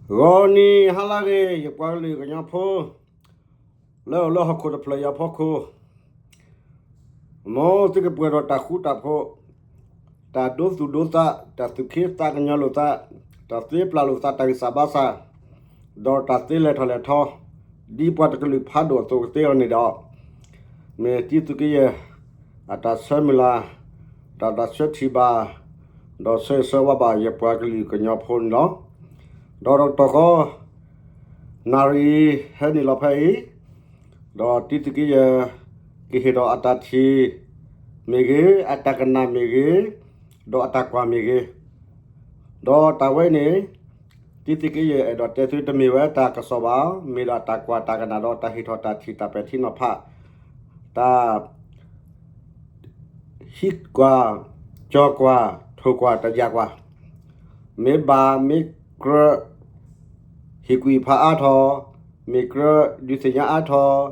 ဂီၤနံၤဟါလၢအဂ့ၤ ယပှၤကလုာ်ကညီဖိ လၢအိၣ်လၢဟီၣ်ခိၣ်တဖျၢၣ်အံၤအဖီခိၣ်, မ်သုကပှဲၤဒီးတၢ်ဃူတၢ်ဖိး, တၢ်ဒိသူၣ်ဒိသး, တၢ်သူၣ်က့သးကညီၤလိာ်သး, တၢ်သ့ပျၢ်လိာ်သး တၢ်ဂံၢ်စၢ်ဘါစၢ်, ဒီးတၢ်သ့လဲၤထီၣ်လဲၤထီ, ဒ်ပှၤတကလုာ်ဖးဒိၣ်အသိးကသ့အီၤန့ၣ်ဒီး, မ့ၢ်တံသုးက့ယဲၢ် အတၢ်ဆၢမုၢ်လၢ်, ဒီးတၢ်ဆၢထံၣ်ဘၣ်, ဒီးဆၢဂ့ၤဆၢဝါဘၣ်ယပှၤကလုာ်ကညီဖိန့ၣ်လီၤ. ဒီးတကတီၢ်ဃီ နၣ်ရံၣ်အံၤ ဟဲနုာ်လီၤဖဲအံၤ, ဒီးတံသုးက့ယဲၢ် ကဟ့ၣ်ထီၣ်အတၢ်ထံၣ်မ့ၢ်ဂ့ၤ, အတၢ်ကနၣ်မ့ၢ်ဂ့ၤ, ဒီးအတၢ်ကွၢ်မ့ၢ်ဂ့ၤ, ဒီးတၢ်ဝဲန့ၣ် တံသုးက့ယဲၢ်အဲၣ်ဒိးတဲသုတမ့ၢ်ဝဲတၢ်ကစီၣ်ဘၣ်, မ့ၢ်ဒၣ်တၢ်ကွၢ်တၢ်ကနၣ်ဒီးတၢ်ဟ့ၣ်ထီၣ်တၢ်ထံၣ်တၢ်ပဲာ်ထံနီၤဖး, တၢ် ဟံးကွၢ်, ကၠီၤကွၢ်, ထိၣ်ကွၢ်, တယာ်ကွၢ်, မ့ၢ်ဘၣ်မ့ၢ်ကြၢး, ဟ့ၣ်ကူၣ်ဟ့ၣ်ဖးအါထီၣ်, မ့ၢ်ကြၢးဒုးသ့ၣ်ညါအါထီၣ်,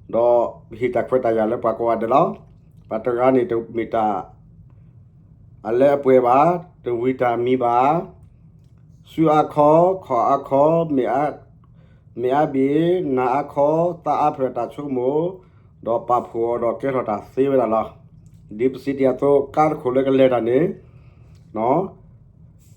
ဒီးပဟ့ၣ်တၢ်ခွဲးတၢ်ယာ်လၢပှၤကိးဂၤဒဲးလီၤ. ပှၤတဂၤန့ၣ်တမ့ၢ်တၢ် အလၢအပှဲၤဘၣ်, တဝံၤတၢ်မံၤဘၣ်, ဆူအါခီ, ခီၣ်အါခီ, မ့ၢ်အါဘ့ၣ်, နၢ်အါခီ, သးအါဖျၢၣ်တၢ်ဆိကမိၣ်, ဒီးပာ်ဖှိၣ်အီၤဒီးကဲထီၣ်တၢ်သ့ဝဲဒၣ်လီၤ. ဒ်ပစံးတ့ၢ်အသိး ကါတခိၣ်လၢကလဲၤတၢ်န့ၣ်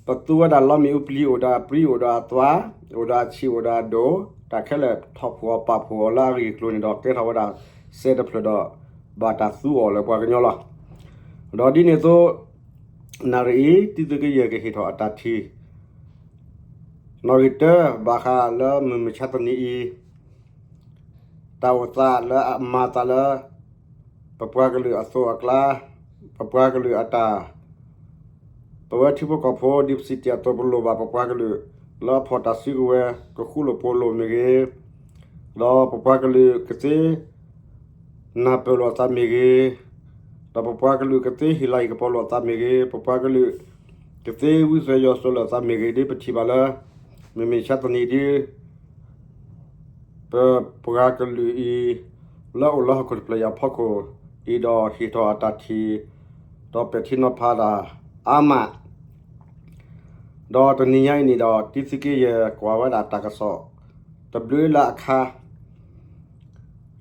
ပသူဝဲဒၣ်လီမ့ၣ်အူပျံၤ အိၣ်ဒီးအပြံ အိၣ်ဒီးအသွါ, အိၣ်ဒီးအဆံး အိၣ်ဒီးအဒိၣ်, တၢ်ခဲလၢာ်ထီၣ်ဖှိၣ်အီၤပာ်ဖှိၣ်အီၤလၢအဂ့ၢ်အကျိၤန့ၣ်ဒီး ကဲထီၣ်ဝဲဒၣ်စဲးတဖျၢၣ်ဒီး ဘၣ်တၢ်သူအီၤလၢပှၤကညီလီၤ. ဒီးဒ်န့ၣ်အသိး နၣ်ရံၣ်အံၤ တံသုးက့ယဲၢ်ကဟ့ၣ်ထီၣ်အတၢ်ထံၣ် နီၣ်ဂံၢ်တၢ ဘၣ်ဃးလၢမုၢ်မဆါတနံၤအံၤ တၢ်အိၣ်သးလၢအမၤသးလၢ ပပှၤကလုာ်အသိးအကျါ, ပပှၤကလုာ်အတၢ်, ပဝဲထံဖိကီၢ်ဖိ ဒ်ပစံးတ့ၢ်အသိး ပလိၣ်ဘၣ်ပပှၤကလုာ် လၢအဖီၣ်တၢ်စုကဝဲၤ ကဃူလိာ်ဖိးလိာ်မ့ၢ်ဂ့ၤ, ဒီးပပှၤကလုာ်ကသ့ နၢ်ပၢၢ်လိာ်အသးမ့ၢ်ဂ့ၤ, ဒီးပပှၤကလုာ်ကသ့ဟ့ၣ်လၤဟ့ၣ်ကပီၤလိာ်အသးမ့ၢ်ဂ့ၤ, ပပှၤကလုာ်ကသ့ဝံသးစူၤယွၤဆိးလိာ်အသးမ့ၢ်ဂ့ၤ ဒ်ပထံၣ်ဘၣ်လၢ မုၢ်မဆါတနံၤဒ် ပပှၤကလုာ်အံၤ လၢအိၣ်လၢဟီၣ်ခိၣ်တဖျၢၣ်အံၤအဖီခိၣ်အံၤဒီး ဟ့ၣ်ထီၣ်အတၢ်ထံၣ် ဒီးပဲာ်ထံနီၤဖးတၢ်အါမး ဒီးတနံၤညါအံၤန့ၣ်ဒီး တံသုးက့ယဲၢ်ကွၢ်ဝဲဒၣ်တၢ်ကစီၣ် တဘျုးလၢအခါ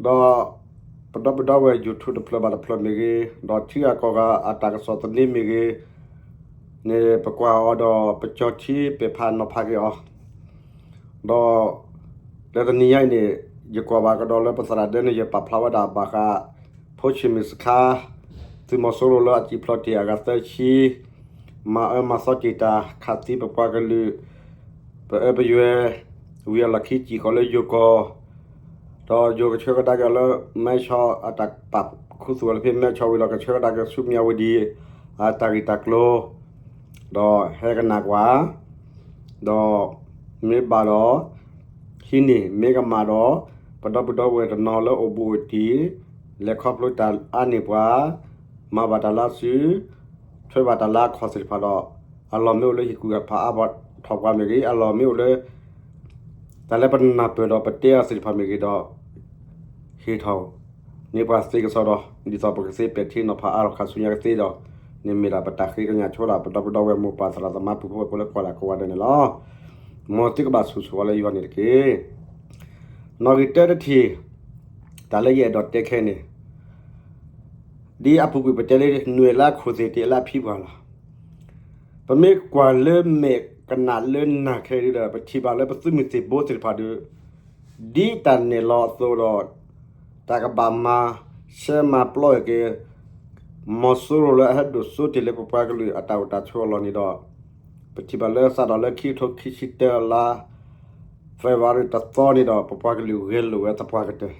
ဒီးပဒီပုၢ်ဒီဝဲၢ် YouTube တဖျၢၣ်ဘၣ်တဖျၢၣ်မ့ၢ်ဂ့ၤ, ဒီးထံဂၤကီၢ်ဂၤအတၢ်ကစီၣ်သန့မ့ၢ်ဂ့ၤန့ၣ် ပကွၢ်အီၤဒီးပကၠီထံပဲာ်ဖးနီၤဖးက့ၤအီၤ, ဒီးလၢတနံၤညါအံၤန့ၣ် ယကွၢ်ဘၣ်ကဒီးလၢပသရၣ်ဒၢန့ၣ် ယပာ်ဖျါဝဲဒၣ်ဘၣ်ဃး ဖိဆံးမုၢ်စခါ သုးမီၤစိရိၤလၢအစံၣ်ဖျိးတ့ၢ်အဂၤသၢဆံ မၤအၢမၤသီတ့ၢ်တၢ် ခးသံပပှၤကလုာ် ပအၢပယွဲၢ် ဝံၤအလီၢ်ခံစံၣ်ဃီၤလၢယိၤကီၢ်, ဒီးယိၤကဆှၢကဒါက့ၤအီၤလၢ မဲဆီး အတၢ်ပာ်ခူသူၣ်အီၤလၢဖဲမဲဆီးဝံၤဒီး ကဆှၢကဒါက့ၤဆူမၠၣ်ဝတံၤ အတၢ်ဂ့ၢ်တၢ်ကျိၤ ဒီးဟဲကနၣ်ကွၢ်, ဒီးမ့ၢ်ဘၣ်ဒီး ဟံးန့ၢ် မ့ၢ်ကမၣ်ဒီး ပဒီပုၢ်ဒီဝဲၢ်တနီၤလၢအိၣ်ဘူးအိၣ်တံၢ် လဲၤခီဖျိတၢ်အါန့ၢ်ပှၤ, မၤဘၣ်တၢ်လၢစု ထွဲဘၣ်တၢ်လၢအခီၣ်သ့ၣ်တဖၣ်ဒီး အလီၢ်မ့ၢ်အိၣ်လၢဟ့ၣ်ကူၣ်ဟ့ၣ်ဖးအါထီၣ်ပှၤမ့ၢ်ဂ့ၤ, အလီၢ်မ့ၢ်အိၣ်လၢ တၢ်လၢပနၢ်ပၢၢ်ဒီးပတဲအီၤသ့ၣ်တဖၣ်မ့ၢ်ဂ့ၤဒီး ဟ့ၣ်ထီၣ်န့ၢ်ပှၤသ့ကစီဒီး ဒ်သိးပကသ့ပဲာ်ထံနီၤဖးအါထီၣ်ခါဆူညါကသ့ဒီး န့ၣ်မ့ၢ်ဒၣ်ပတၢ်ဃ့ကညးဆိဒၣ် ပဒီပုၢ်ဒီဝဲၢ်မိၢ်ပၢ်သရၣ်သမါပုၢ်ဖိဝဲၢ်ဖိလၢကိးဂၤဒဲးန့ၣ်လီၤ. မ်သုကဘၣ်ဆိၣ်ဂ့ၤဆိၣ်ဝါလၢယွၤန့ၣ်တက့ၢ်. နီၣ်ဂံၢ်တၢတထံၣ် တၢ်လၢယအဲၣ်ဒိးတဲခဲအံၤန့ၣ် ဒ်အပူၤကွံာ်ပတဲလၢ နွဲၣ်လၢအခိၣ်သ့ၣ် တ့လၢအဖံပှၢ်လီၤ. ပမ့ၢ်ကွၢ်လၢမဲာ်ကနၣ်လၢနၢ်ခဲအံၤဒီး ပထံၣ်ဘၣ်လၢပသုးမုၢ်သံၣ်ဘိသ့ၣ်တဖၣ်ဒီး ဒ်တၢ်နဲၣ်လီၤအသိးဒီး တၢ်ကဘၣ်မၤဆဲးမၤပျီက့ၤ မီၤစိရိၤလၢအဟဲဒိၣ်စိတ့ၢ်လၢပပှၤကလုာ်အတၢ်အိၣ်တၢ်ဆိးအလီၢ်န့ၣ်ဒီး ပထံၣ်ဘၣ်လၢစးထီၣ်လၢခံကထိခံဆံတၢလါ February တသီန့ၣ်ဒီး ပပှၤကလုာ်ဂဲၤလိာ်ဝဲသပှၢ်ကတၢၢ်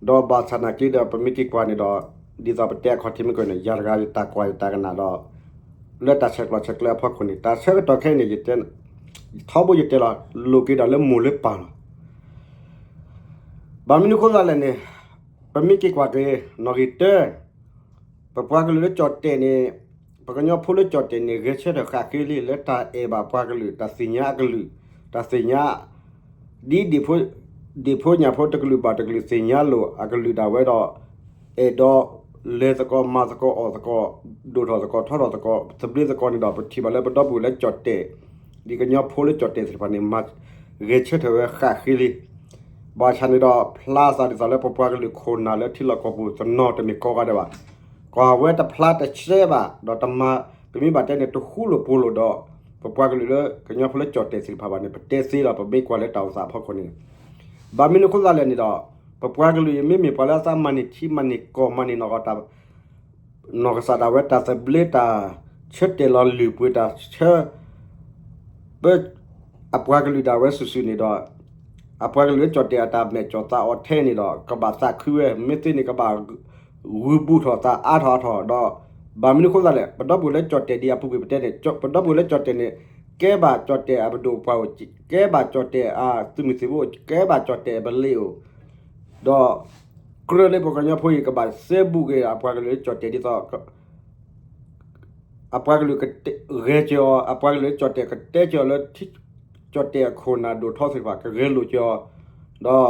ဒီးဘၣ်ဆၣ်နာ်က့ဒီး ပမ့ၢ်က့ၤကွၢ်န့ၣ်ဒီး ဒ်သိးပတဲအခီၣ်ထံးမ့ၢ်ကီးန့ၣ် ယၤတဂၤယတၢ်ကွၢ်ယတၢ်ကနၣ်ဒီး လၢတၢ်ဆဲးကျိးဆဲးကျၢအဖီခိၣ်န့ၣ် တၢ်ဆၢကတီၢ်ခဲအံၤန့ၣ် ယတဲ ထီဘိယတဲလီၤ လိာ်က့ၤဒၣ်လၢမိၢ်လၢပၢ်လီၤ. ဘၣ်မနုၤအဃိသတးလဲၣ်န့ၣ် ပမ့ၢ်က့ၤကွၢ်က့ၤ နီၣ်ဂံၢ်တၢ ပပှၤကလုာ်လၢကၠီၣ်တဲၣ်န့ၣ် ပကညီဖိလၢကၠီၣ်တဲၣ်န့ၣ် ဂဲၤဆၢထၢၣ်ဃၣ်ဃ့လံ လၢတၢ်အဲၣ်ဘၣ်ပှၤကလုာ် တၢ်သ့ၣ်ညါအကလုာ် တၢ်သ့ၣ်ညါ ဒ် ဒ့ၣ်ဖိညၣ်ဖိတကလုာ်ဘၣ်တကလုာ်သ့ၣ်ညါလိာ်အကလုာ်ဒၣ်ဝဲဒီး အဲၣ်ဒိးလဲၤသကိးမၤသကိးအီၣ်သကိး ဒိၣ်ထီၣ်သကိးထီထီၣ်သကိး သဘျ့သကိးန့ၣ်ဒီး ပထံၣ်ဘၣ်လၢပဒီပုၢ်ဝဲၢ်လၢကၠီၣ်တဲၣ် ဒ်ကညီဖိလၢကၠီၣ်တဲၣ်သ့ၣ်တဖၣ်န့ၣ် မၤဂဲၤဆၢထၢၣ်ဝဲဃၣ်ဃ့လံ. ဘၣ်ဆၣ်န့ၣ်ဒီး ဖျါသးဒ်သိးလၢပပှၤကလုာ်ခိၣ်နၢ်လၢထံလီၢ်ကီၢ်ပူၤတနီၤတမ့ၢ်ကိးဂၤဒဲးဘၣ်. ကွၢ်ဝဲတဖျါတဆဲးဘၣ် ဒီးတမၤ ပမ့ၢ်ဘၣ်တဲန့ၣ် တဃူလိာ်ဖိးလိာ်ဒီး ပပှၤကလုာ်လၢကညီဖိလၢကၠီၣ်တဲၣ်သ့ၣ်တဖၣ်ဘၣ်န့ၣ် ပတဲသ့လီၤ ပမ့ၢ်ကွၢ်လၢတၢ်အိၣ်သးအဖီခိၣ်န့ၣ်. ဘၣ်မနုၤအဃိသတးလဲၣ်န့ၣ်ဒီး ပပှၤကလုာ်အံၤမ့မ့ၢ်ပှၤလၢအသးမၤန့ၢ်ထံမၤန့ၢ်ကီၢ်မၤန့ၢ်နီၢ်ကီၢ်တၢ် နီၢ်ကစၢ်ဒၣ်ဝဲတၢ်သဘျ့တၢ်ဆၢတဲာ်လီၤလုၢ်ပှ့ၤတၢ်ဆၢ ပ အပှၤကလုာ်ဒၣ်ဝဲစုာ်စုာ်န့ၣ်ဒီး အပှၤကလုာ်လၢကၠီၣ်တဲၣ်အတၢ်မဲာ်ကၠီၣ်သးအီၤထဲန့ၣ်ဒီး ကဘၣ်သးခုဝဲ မ့ၢ်သ့န့ၣ် ကဘၣ်ဂုာ်ဘူးထီၣ်သးအါထီၣ်အါထီၣ်ဒီး ဘၣ်မနုၤအဃိသတးလဲၣ် ပဒီပုၢ်ဝဲၢ်လၢကၠီၣ်တဲၣ်ဒ်အပူၤကွံာ်ပတဲန့ၣ် ပဒီပုၢ်ဝဲၢ်လၢကၠီၣ်တဲၣ်န့ၣ် ကဲဘၣ်ကၠီၣ်တဲၣ်အပဒိၣ်ပှၢ်အိၣ် ကဲဘၣ်ကၠီၣ်တဲၣ်အသုးမုၢ်သံၣ်ဘိ ကဲဘၣ်ကၠီၣ်တဲၣ်အဘလ့ၣ်အိၣ် ဒီး ကြၢးလၢပှၤကညီဖိအံၤ ကဘၣ်စဲဘူးက့ၤအပှၤကလုာ်လၢကၠီၣ်တဲၣ်ဒ်သိး အပှၤကလုာ်ကဂဲၤစၢၤအီၤ အပှၤကလုာ်လၢကၠီၣ်တဲၣ်ကတဲစၢၤအီၤလၢ ကၠီၣ်တဲၣ်အခိၣ်နၢ်ဒိၣ်ထီသ့ၣ်တဖၣ် ကဂဲၤလိာ်စၢၤအီၤ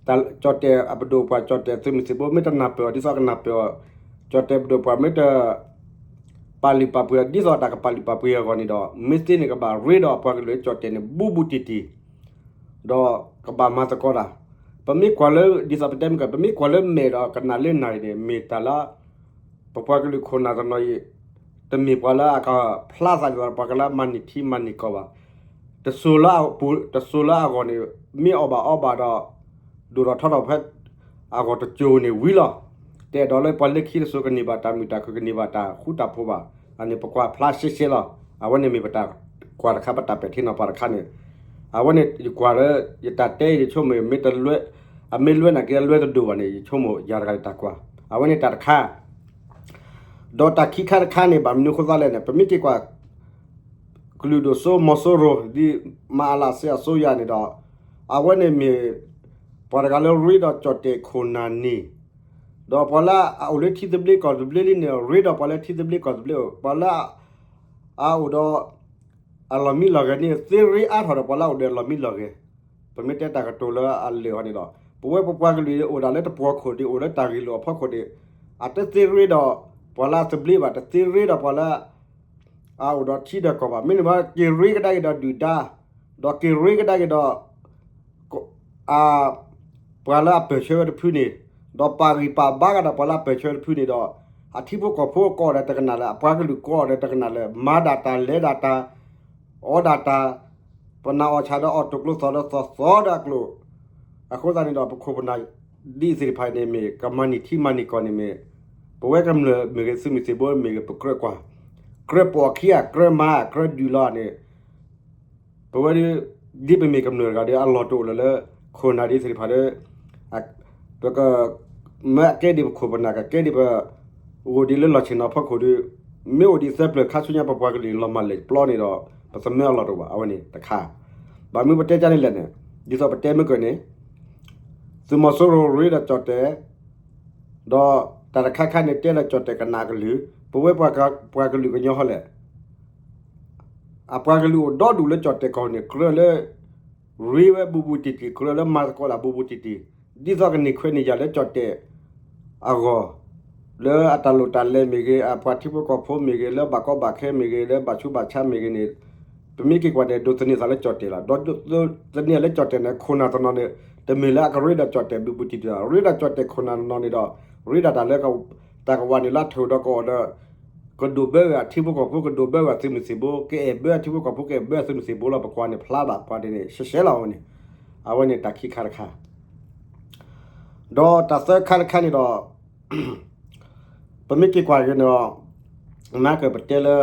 ဒီး ကၠီၣ်တဲၣ်အပဒိၣ်ပှၢ် ကၠီၣ်တဲၣ်သုးမုၢ်သံၣ်ဘိ မ့ၢ်တနၢ်ပၢၢ်အီၤဒ်သိးကနၢ်ပၢၢ်အီၤ ကၠီၣ်တဲၣ်ပဒိၣ်ပှၢ်မ့ၢ်တ ပာ်လုၢ်ပာ်ပှ့ၤအီၤ ဒ်သိးတၢ်ကပာ်လုၢ်ပာ်ပှ့ၤအဂီၢ်န့ၣ်ဒီး မ့ၢ်သ့န့ၣ် ကဘၣ်ရ့ဒီးအပှၤကလုာ်လၢကၠီၣ်တဲၣ်န့ၣ် ဘူးဘူးတံၢ်တံၢ် ဒီးကဘၣ်မၤသကိးတၢ် ပမ့ၢ်ကွၢ်လၢ ဒ်သိးပတဲမ့ၢ်က ပမ့ၢ်ကွၢ်လၢမဲာ်ဒီးကနၣ်လၢနၢ်အံၤန့ၣ် မ့ၢ်တၢ်လၢ ပပှၤကလုာ်ခိၣ်နၢ်တနီၤအံၤ တမ့ၢ်ပှၤလၢအကဖျါသးဒ်သိးပှၤကလၢမၤန့ၢ်ထံမၤန့ၢ်ကီၢ်ဘၣ်. တစိၤလၢအပူၤ တစိၤလၢအဂီၢ်န့ၣ် မ့ၢ်အီၣ်ဘၣ်အီဘၣ်ဒီး ဒိၣ်ထီၣ်ထီထီၣ်ဖဲ အဂီၢ်တစိၤန့ၣ်ဝံၤလီၤ. တအဲၣ်ဒိးလၢပှၤလၢခံတစိၤကန့ၢ်ဘၣ်တၢ်မုာ်တၢ်ခုၣ် ကန့ၢ်ဘၣ်တၢ်ဃူတၢ်ဖိးဘၣ်. အန့ၣ်ပကွၢ်ဖျါရှဲရှဲလီၤ. အဝဲန့ၣ်မ့ၢ်ပတၢ်ကွၢ်တခါ ပတၢ်ပဲာ်ထံနီၤဖးတခါန့ၣ် အဝဲန့ၣ်ယကွၢ်လၢ ယတၢ်တဲအံၤယဆိကမိၣ် မ့ၢ်တလွဲ အမ့ၢ်လွဲနာ်က့လွဲတဒိၣ်ဘၣ်န့ၣ် ယဆိကမိၣ်ယၤတဂၤယတၢ်ကွၢ် အဝဲန့ၣ်တၢ်တခါ ဒီးတၢ်ခံခါတခါန့ၣ် ဘၣ်မနုၤအဃိသတးလဲၣ်န့ၣ် ပမ့ၢ်က့ၤကွၢ် ကလုာ်ဒိၣ်စိမီၤစိရိၤ ဒ်မၤအလးစဲအစိယၤန့ၣ်ဒီး အဝဲန့ၣ်မ့ၢ် ပှၤတဂၤလၢရ့ဒီးကၠီၣ်တဲၣ်ခိၣ်နၢ်န့ၣ် ဒီးပှၤလၢအအိၣ်လၢထံသဘျ့ကီၢ်သဘျ့လံန့ၣ် ရ့ဒီးပှၤလၢထံသဘျ့ကီၢ်သဘျ့အိၣ် ပှၤလၢ အအိၣ်ဒီး အလီၢ်မံလီၢ်ဂဲၤန့ၣ် သ့ရ့အါထီၣ်ဒီးပှၤလၢအအိၣ်ဒီးအလီၢ်မံလီၢ်ဂဲၤ ပမ့ၢ်တဲတၢ်ကတိၤလၢအလၢာ်ဟီန့ၣ်ဒီး ပဝဲပပှၤကလုာ်အိၣ်ဒၣ်လၢတပှီၤခိၣ်ဒံး အိၣ်လၢတၢ်ဂ့ၢ်လိာ်အဖီခိၣ်ဒံး အတသ့ရ့ဒီးပှၤလၢအသဘျ့ဘၣ် တသ့ရ့ဒီးပှၤလၢ အအိၣ်ဒီးထံဒီးကီၢ်ဘၣ် မ့တမ့ၢ်ဘၣ် က့ၤရ့ကဒါက့ၤဒီးဒုၣ်ဒါ ဒီးက့ၤရ့ကဒါက့ၤဒီး ပှၤလၢအပၢၢ်ဆၢဝဲတဖုန့ၣ် ဒီးပာ်ဂံၢ်ပာ်ဘါကဒီးပှၤလၢအပၢၢ်ဆၢဝဲတဖုန့ၣ်ဒီး အထံဖိကီၢ်ဖိကိးဂၤဒဲးတကနၣ်လၢ အပှၤကလုာ်ကိးဂၤဒဲးတကနၣ်လၢ မၤဒၣ်တၢ်လဲၤဒၣ်တၢ် အီဒၣ်တၢ် ပနၢ်အီၣ်ဆၣ်ဒီးအီၣ်တိၢ်ကျိၤသီၣ်ဒီးသီၣ်သီဒီးအကျိာ် အဃိသတးန့ၣ်ဒီး ပခိၣ်ပနၢ်ဒ်အံၤသ့ၣ်တဖၣ်န့ၣ်မ့ၢ် ကမၤန့ၢ်ထံမၤန့ၢ်ကီၢ်န့ၣ်မ့ၢ် ပဝဲကမျၢၢ်မ့ၢ်ဂ့ၤ သုးမုၢ်သံၣ်ဘိမ့ၢ်ဂ့ၤ ပကြၢးကွၢ် ကြၢးပိာ်အခံဂၤ ကြၢးမၤ ကြၢးဒုးလီၤန့ၣ် ပဝဲဒ်ပမ့ၢ်ကမျၢၢ်တဂၤဒီး အလီၢ်တအိၣ်လၢၤလၢ ခိၣ်နၢ်ဒ်သ့ၣ်တဖၣ်ဒီး ပက မ့ၢ်အကဲဒ်ပခိၣ်ပနၢ် ကကဲဒ်ပ အိၣ်ဒံးလၢလီၢ်ဆ့ၣ်နီၤဖီခိၣ်ဒီး မ့ၢ်အိၣ်ဒံးသၢပျၢၤခါဆူညါ ပပှၤကလုာ်လီၤမၢ်လဲၢ်ပျီန့ၣ်ဒီး ပသမၢအလီၢ်တအိၣ်ဘၣ် အဝဲန့ၣ်တခါ ဘၣ်မနုၤပတဲကန့ၣ်လဲၣ်န့ၣ် ဒ်သိးပတဲမ့ၢ်ကၢၢ်န့ၣ် သုးမီၤစိရိၤရ့ဒီးကၠီၣ်တဲၣ် ဒီးတၢ်တခါခါန့ၣ်တဲလၢကၠီၣ်တဲၣ်ကနၣ်ကလုၢ် ပဝဲပှၤကလုာ်ကညီဟီလဲၣ် အပှၤကလုာ်အိၣ်ဒီဒူၣ်လၢကၠီၣ်တဲၣ်ကီၢ်န့ၣ် ကြၢးလၢ ရ့ဝဲဘူးဘူးတံၢ်တံၢ် ကြၢးလၢမၤသကိးတၢ်ဘူးဘူးတံၢ်တံၢ် ဒ်သိးကန့ၢ်ခွဲးန့ၢ်ယာ်လၢကၠီၣ်တဲၣ် အဂီၢ် လၢအတၢ်လိၣ်တၢ်လဲၤမ့ၢ်ဂ့ၤ အပှၤထံဖိကီၢ်ဖိမ့ၢ်ဂ့ၤ လၢဘၣ်ကီဘၣ်ခဲမ့ၢ်ဂ့ၤ လၢဘၣ်ဆူးဘၣ်ဆါမ့ၢ်ဂ့ၤန့ၣ် ပမ့ၢ်က့ၤကွၢ်န့ၣ် ဒိးသန့ၤသးလၢကၠီၣ်တဲၣ်လီၤ. ဒိးသန့ၤလၢကၠီၣ်တဲၣ်န့ၣ် ခိၣ်နၢ်တနီၤန့ၣ် တမ့ၢ်လၢအကရ့ဒီးကၠီၣ်တဲၣ်ဘူးဘူးတံၢ်တံၢ် ရ့ဒီးကၠီၣ်တဲၣ်ခိၣ်နၢ်တနီၤန့ၣ်ဒီး ရ့ဒၣ်တၢ်လၢ တၢ်ကဝးန့ၣ်လၢအထုးဒီးကအီၣ်ဒီး ကဒိးဘၢဝဲအထံဖိကီၢ်ဖိ ကဒိးဘၢဝဲအသုးမုၢ်သံၣ်ဘိ ကအဲၣ်ဘၢအထံဖိကီၢ်ဖိ ကအဲၣ်ဘၢအသုးမုၢ်သံၣ်ဘိလီၤ. ပကွၢ်န့ၣ်ဖျါဘၣ်ပှၤဒ်န့ၣ် ရှဲရှဲလီၤဝဲန့ၣ် အဝဲန့ၣ်တၢ်ခံခါတခါ ဒီးတၢ်သၢခါတခါန့ၣ်ဒီး ပမ့ၢ်က့ၤကွၢ်က့ၤန့ၣ်ဒီး မ့ၢ်ကပတဲလၢ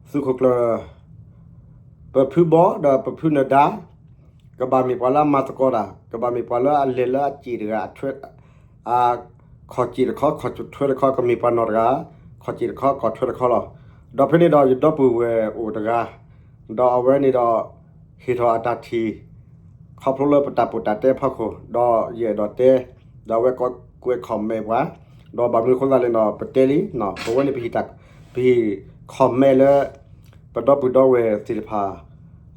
သုးခိၣ်ကျၢၢ် ပဖုဘီဒီးပဖုနၢၤဒါ ကဘၣ်မ့ၢ်ပှၤလၢအမၤသကိးတၢ် ကဘၣ်မ့ၢ်ပှၤလၢအလဲၤလၢအစ့ၣ်တဂၤ အထွဲ ခီၣ်စ့ၣ်တခီ ခီၣ်ထွဲတခီ ကမ့ၢ်ပှၤနီၢ်တဂၤ ခီၣ်စ့ၣ်တခီ ခီၣ်ထွဲတခီလီၤ. ဒီးဖဲန့ၣ်ဒီးယဒီပုၢ်ဝဲၢ်အိၣ်တဂၤ ဒီးအဝဲန့ၣ်ဒီး ဟ့ၣ်ထီၣ်အတၢ်ထံၣ် ခီဖျိလၢပတၢ်ပူတၢ်တဲအဖီခိၣ် ဒီးယအဲၣ်ဒိးတဲ ဒီးအဝဲကွဲး comment ပှၤ ဒီးဘၣ်မနုၤအဃိသတးလဲၣ်န့ၣ်ဒီး ပတဲလံ ပဝဲန့ၣ် ပဟ့ၣ် comment လၢ ပဒီပုၢ်ဒီဝဲၢ်သ့ၣ်တဖၣ်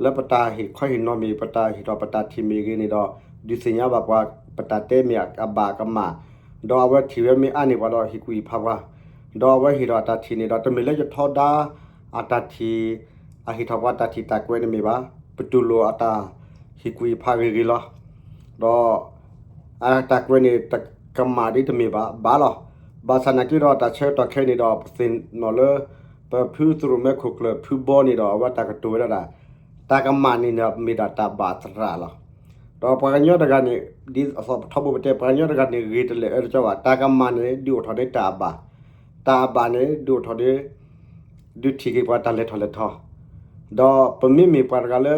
လၢပတၢ်ဟ့ၣ်ခီဟ့ၣ်နီၤမ့ၢ် ပတၢ်ဟ့ၣ်ထီၣ်ပတၢ်ထံၣ်မ့ၢ်ဂ့ၤန့ၣ်ဒီး ဒုးသ့ၣ်ညါဘၣ်ပှၤ ပတၢ်တဲမ့ၢ်အဘၣ်ကမၣ် ဒီးအဝဲထံၣ်ဝဲမ့ၢ်အါန့ၢ်ပှၤဒီးဟ့ၣ်ကူၣ်ဟ့ၣ်ဖးပှၤ ဒီးအဝဲဟ့ၣ်ထီၣ်အတၢ်ထံၣ်န့ၣ်ဒီး တမ့ၢ်လၢယထီဒါအတၢ်ထံၣ် အဟ့ၣ်ထီၣ်ပှၤတၢ်ထံၣ်တၢ်ကွဲးန့ၣ်မ့ၢ်ဘၣ်, ပတူၢ်လိာ်အတၢ်ဟ့ၣ်ကူၣ်ဟ့ၣ်ဖးဂ့ၤဂ့ၤလီၤ. ဒီး အတၢ်ကွဲးန့ၣ် တကမၣ်ဒ်တမ့ၢ်ဘၣ်, ဘၣ်လီၤ. ဘၣ်ဆၣ်နာ်က့ဒီး တၢ်ဆၢကတီၢ်ခဲအံၤန့ၣ်ဒီး ပသ့ၣ်နီၣ်လၢ ပဖုသရိာ်မဲခိၣ်ကျၢၢ်ဖုဘီန့ၣ်ဒီး အဝဲတၢ်ကတိၤဝဲဒၣ်ဒၣ် တၢ်ကမၣ်န့ၣ်ဒီး မ့ၢ်ဒၣ်တၢ်ဘၣ်သရၣ်လီၤ. ဒီးပှၤကညီတဂၤန့ၣ် ဒ်သိးပထီဘိပတဲ ပှၤကညီတဂၤန့ၣ် ဂ့ၤတလဲၣ်အၢတကီဘၣ်, တၢ်ကမၣ်န့ၣ် ဒုးအိၣ်ထီၣ်န့ၢ်တၢ်အဘၣ်, တၢ်အဘၣ်န့ၣ် ဒုးအိၣ်ထီၣ်န့ၢ် ဒုးထံၣ်က့ၤပှၤတၢ်လဲၤထီၣ်လဲၤထီ. ဒီးပမ့မ့ၢ်ပှၤတဂၤလၢ